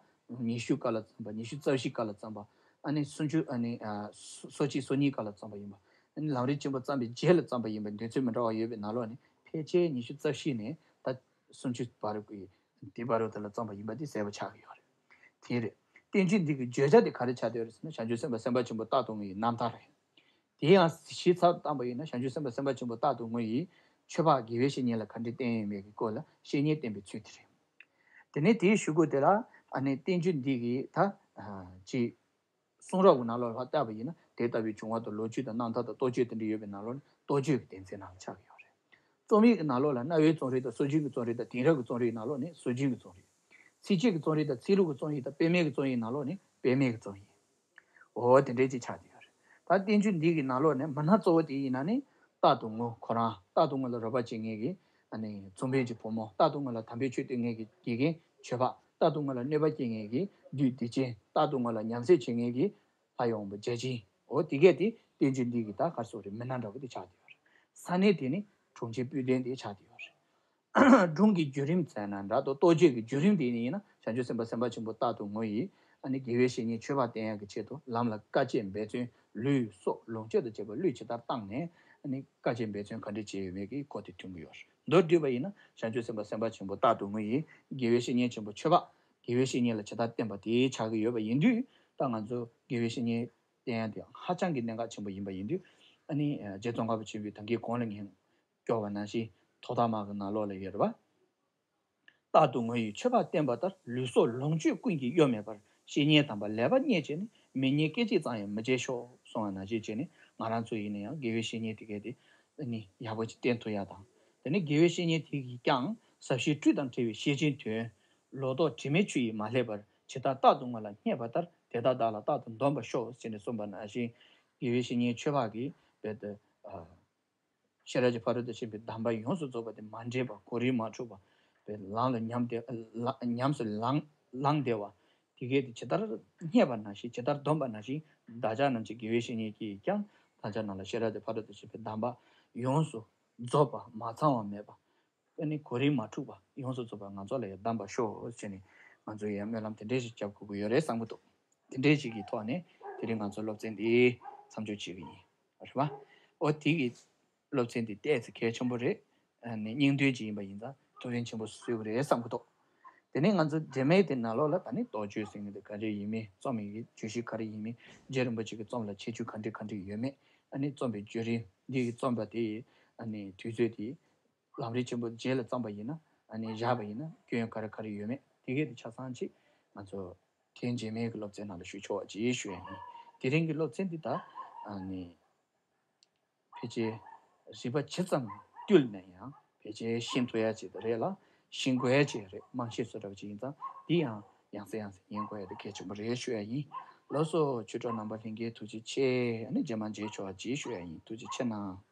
ཉི་ཤུ་ཀ་ལ་བརྩམས་པ། ཉི་ཤུ་རྩ་བཞི་ཀ་ལ་བརྩམས་པ། ཨ་ནི་སུམ་ཅུ་ཨ་ནི་ཨ་སོ་གཅིག་སོ་གཉིས་ཀ་ལ་བརྩམས་པ་ཡིན་པ། ཨ་ནི་ལམ་རིམ་ཆེན་པོ་བརྩམས་པའི་རྗེས་ལ་བརྩམས་པ་ཡིན་པ། འདོད་ཚུལ་མི་འདྲ་བ་ཡོད་པའི་ནང་ལོགས་ནས་ཕལ་ཆེར་ཉི་ཤུ་རྩ་བཞི་ནས་ད་སུམ་ཅུ་བར་གྱི་དེ་བར་དུ་ལ་བརྩམས་པ་ཡིན་པ་དེ་གསལ་པོ་ཆགས་ཀྱི་ཡོད་རེད། དེ་རེད། བསྟན་བཅོས་འདི་གི་བརྗོད་བྱ་དེ་ག་རེ་ཆགས་བསྡད་ཡོད་རེད་ཟེར་ན། བྱང་ཆུབ་སེམས་དཔའ་སེམས་དཔའ་ཆེན་པོ་རྟག་ཏུ་ངུ་ཡི་རྣམ་ཐར་རེད། དེ་ཡང་ཞིབ་ཚགས་བཏང་པ་ཡིན་ན། བྱང་ཆུབ་སེམས་དཔའ་སེམས་དཔའ་ཆེན་པོ་རྟག་ཏུ་ངུ་ཡིས་ཆོས་འཕགས་དགེ་བའི་བཤེས་གཉེན་ལ་ག་འདྲ་བསྟེན་ཡོད་མེད་ཀྱི་སྐོར་ལ་བཤེས་གཉེན་བསྟེན་པའི་ཚུལ་དེ་རེད། དེ་ནས་དེའི་གཞུག་གུ་དེ་ལ་ཨ་ནི་བསྟན་བཅོས་འདི་གི་ད་ཅིག་གསུང་རབ་ཀྱི་ནང་ལོགས་ལ་བལྟས་པ་ཡིན་ན། དེ་ལྟ་བུའི་བྱུང་བ་དང་ལོ་རྒྱུས་དང་རྣམ་ཐར་དང་རྟོགས་བརྗོད་དེ་འདྲ་ཡོད་པའི་ནང་ལོགས་ནས་རྟོགས་བརྗོད་ཀྱི་སྡེ་ཚན་ནང་ལ་ཆགས་ཀྱི་ཡོད་རེད། རྩོམ་ཡིག་གི་ནང་ལོགས་ལ་རྣ་བའི་རྩོམ་རིག་དང་སྲོལ་རྒྱུན་གྱི་རྩོམ་རིག་དང་དེང་རབས་ཀྱི་རྩོམ་རིག་ནང་ལོགས་ནས་སྲོལ་རྒྱུན་གྱི་རྩོམ་རིག། ཚིགས་བཅད་ཀྱི་རྩོམ་རིག་དང་ཚིག་ལྷུག་གི་རྩོམ་ཡིག་དང་སྤེལ་མེད་ཀྱི་རྩོམ་ཡིག་ནང་ལོགས་ནས་སྤེལ་མེད་ཀྱི་རྩོམ་ཡིག་འོ་དེ་འདྲའི་ཅིག་ཆགས་བསྡད་ཡོད་རེད། ད་བསྟན་བཅོས་འདི་གི་ནང་ལོགས་ནས་མི་སྣ་གཙོ་བོ་དེ་ཡིན་ན་ནི། རྟག་ཏུ་ངུ། ཁོ་རང་རྟག་ཏུ་ངུ་ལ་རོགས་པ་བྱེད་མཁན་གྱི་ཨ་ནི་མཚུངས་ལྡན་གྱི་བུ་མོ། རྟག་ཏུ་ངུ་ལ་དམ་པའི་ཆོས་སྟོན་མཁན་གྱི་དགེ་རྒན་ཆོས་འཕགས། རྟག་ཏུ་ངུ་ལ་གནོད་པ་སྐྱེལ་མཁན་གྱི་བདུད་སྡིག་ཅན། རྟག་ཏུ་ངུ་ལ་ཉམས་སད་བྱེད་མཁན་གྱི་ལྷ་ཡི་དབང་པོ་བརྒྱ་བྱིན། འོ་དེ་གས་དེ་བསྟན་བཅོས་འདི་གི་ད་ག་རེ་ཟེར་དགོས་རེད། མི་སྣ་འདྲ་བོ་དེ་ཆགས་བསྡད་ཡོད་རེད། ས་གནས་དེ་ནི་གྲོང་ཁྱེར་སྤུས་ལྡན་དེ་ཆགས་བསྡད་ཡོད་རེད། སྒྲུང་གི་བརྒྱུད་རིམ་ཟེར་ན་འདྲ་འདུག་རྟོགས་བརྗོད་ཀྱི་བརྒྱུད་རིམ་དེ་ཡིན་ན། བྱང་ཆུབ་སེམས་དཔའ་སེམས་དཔའ་ཆེན་པོ་རྟག་ཏུ་ངུ་ཡིས་ཨ་ནི་དགེ་བའི་བཤེས་གཉེན་ཆོས་འཕགས་བསྟེན་ཡག་གི་ཆེད་དུ་ལམ་ལ་དཀའ་སྤྱད་འབད་བརྩོན། ལུས་སྲོག་ལོངས་སྤྱོད་དང་བཅས་པ་བློས་ཇི་ལྟར་བཏང་ནས་ཨ་ནི་དཀའ་སྤྱད་འབད་བརྩོན་ག་འདྲ་བྱས་ཡོད་མེད་ཀྱི་སྐོར་དེ་ཐོན་གྱི་ཡོད་རེད། མདོར་བསྡུས་པ་ཡིན་ན། བྱང་ཆུབ་སེམས་དཔའ་སེམས་དཔའ་ཆེན་པོ་རྟག་ཏུ་ངུ་ཡིས་དགེ་བའི་བཤེས་གཉེན་ཆེན་པོ་ཆོས་འཕགས་དགེ་བའི་བཤེས་གཉེན་ལ་ཇི་ལྟར་བསྟེན་པ་དེ་ཆགས་ཀྱི་ཡོད་པ་ཡིན་དུས། ད་ང་ཚོ་དགེ་བའི་བཤེས་གཉེན་བསྟེན་ཡག་དེ་ཧ་ཅང་གི་གནད་འགག་ཆེན་པོ་ཡིན་པ་ཡིན་དུས། ཨ་ནི་རྗེ་ཙོང་ཁ་པ་ཆེན་པོས་ད་གིན་གོང་ལ་ངས་སྐྱོར་བ་ནང་བཞིན་ཐོག་མཐའ་མ་གི་ནང་ལོགས་ལ་ཡོད་རེད་པ། རྟག་ཏུ་ངུ་ཡིས་ཆོས་འཕགས་བསྟེན་པ་ལྟར། ལུས་སྲོག་ལོངས་སྤྱོད་ཀུན་གྱིས་གཡོ་མེད་པར། བཤེས་གཉེན་དམ་པ་ལེགས་པར་རྙེད་བྱས་ནས། མི་ཉན་སྐད་ཅིག་ཙམ་ཡང་མི་བརྗེད་ཤོག་གསུངས་པ་ནང་བཞིན་བྱས་ནས། ང་རང་ཚོ་ཡིན་ན་ཡང་དགེ་བའི་བཤེས་གཉེན་དེ་གས་དེ་ནི་ཡག་པོ་ཅིག་བསྟེན་ཐུབ་ཡག་དང་། དེ་ནས་དགེ་བའི་བཤེས་གཉེན་དེ་གིས་ཀྱང་ཟབ་ཞིའི་སྤྲོས་དང་བྲལ་བའི་ཤེར་ཕྱིན་དོན། ལོག་རྟོག་དྲི་མའི་ཆུ་ཡིས་མ་བསླད་པར། ཇི་ལྟར་རྟག་ཏུ་ངུ་ལ་བསྙད་པ་ལྟར། དེ་དག་བདག་ལ་རྟག་ཏུ་འདོམས་པར་ཤོག་ཅེས་ནས་གསུངས་པ་ནང་བཞིན། དགེ་བའི་བཤེས་གཉེན་ཆོས་འཕགས་ཀྱིས་བོད་དུ་ཤེས་རབ་ཀྱི་ཕ་རོལ་ཏུ་ཕྱིན་པའི་གདམས་པ་ཡོངས་སུ་རྫོགས་པ་དེ་མ་འདྲེས་པ། གོ་རིམ་མ་འཁྲུགས་པ། བོད་ལམ་ལ་ཉམས་བདེ་ལ་ཉམས་སུ་ལངས་ལངས་བདེ་བ། དེ་གས་དེ་ཇི་ལྟར་བསྙད་པ་ནང་བཞིན། ཇི་ལྟར་འདོམས་པ་ནང་བཞིན། བདག་ཅག་རྣམས་ཀྱི་དགེ་བའི་བཤེས་གཉེན་གྱིས་ཀྱང་བདག་ཅག་རྣམས་ལ་ཤེས་རབ་ཀྱི་ཕ་རོལ་ཏུ་ཕྱིན་པའི་གདམས་པ་ཡོངས་སུ་རྫོགས་པ། མ་ཚང་བ་མེད་པ། ཨ་ནི་གོ་རིམ་མ་འཁྲུགས་པ་ཡོངས་སུ་རྫོགས་པ་ང་ཚོ་ལ་ཡང་གདམས་པར་ཤོག་ཅེས་ནས། ང་ཚོ་ཡང་སྨོན་ལམ་དེ་འདྲས་ཞིག་རྒྱབ་དགོས་ཀྱི་ཡོད་རེད་བསམ་གྱི་འདུག་དེ་འདྲས་ཞིག་གི་ཐོག་ནས་དེ་རིང་ང་ཚོ་སློབ་ཚན་འདི་མཚམས་འཇོག་བྱེད་ཀྱི་ཡིན། རེད་པ། ཨོ་དེ་གི་སློབ་ཚན་འདི་ཏོག་ཙམ་གལ་ཆེན་པོ་རེད། ཨ་ནི་སྙིང་དོན་ཅིག་ཡིན་པ་ཡིན་ཙང་ཐུགས་ཕན་ཆེན་པོ་གསོས་ཀྱི་རེད་བསམ་གྱི་འདུག་དེ་ནས་ང་ཚོ་འབྲེལ་མེད་དེ་ནང་ལོགས་ལ་ད་ནི་རྟོགས་བརྗོད་ཟེར་མཁན་དེ་ག་རེ་ཡིན་མིན། རྩོམ་ཡིག་གི་བརྗོད་གཞི་ག་རེ་ཡིན་མིན། རྗེ་རིན་པོ་ཆེ་གི་རྩོམ་ལ་ཁྱད་ཆོས་ག་འདྲ་ག་འདྲ་ཡོད་མེད། ཨ་ནི་རྩོམ་པའི་བརྒྱུད་རིམ། འདི་གི་རྩོམ་པ་དེ་ཡི་ཨ་ནི་དུས་ཚོད་དེ། ལམ་རིམ་ཆེན་པོ་རྗེས་ལ་བརྩམས་པ་ཡིན་ན། ཨ་ནི་བཞག་པ་ཡིན་ན་སྐྱོན་ག་རེ་ག་རེ་ཡོད་མེད་དེ་གས་དེ་ཆ་ཚང་ཅིག་ང་ཚོ་དེ་རྗེས་མའི་གི་སློབ་ཚན་ནང་ལ་ཞུ་ཆོག་པ་ཅིག་ཞུ་ཡ་ཡིན། དེ་རིང་གི་སློབ་ཚན་འདི་ད་ཨ་ནི་ཕལ་ཆེར་རིག་པ་ཇི་ཙམ་བཏུལ་ནས་ཡང་ཕལ་ཆེར་ཤེས་ཐུབ་ཡ་ཅིག་ད་རེད་ལ། ཤེས་དགོས་ཡ་ཅིག་རེད། རྨང་གཞི་བཟོ་འདྲ་བ་ཅིག་ཡིན་ཙང་འདི་ཡང་ཡང་སེ་ཡང་སེ་ཉན་དགོས་ཡ་དེ་གལ་ཆེན་པོ་རེད་ཞུ་ཡ་ཡིན། ལགས་སོ། ཆོས་གྲོགས་རྣམ་པ་ལྷན་རྒྱས་ཐུགས་རྗེ་ཆེ། ཨ་ནི་རྗེས་མ་མཇལ་ཆོག་པ་ཅིག་ཞུ་ཡ་ཡིན། ཐུགས་རྗེ་ཆེ་གནང་།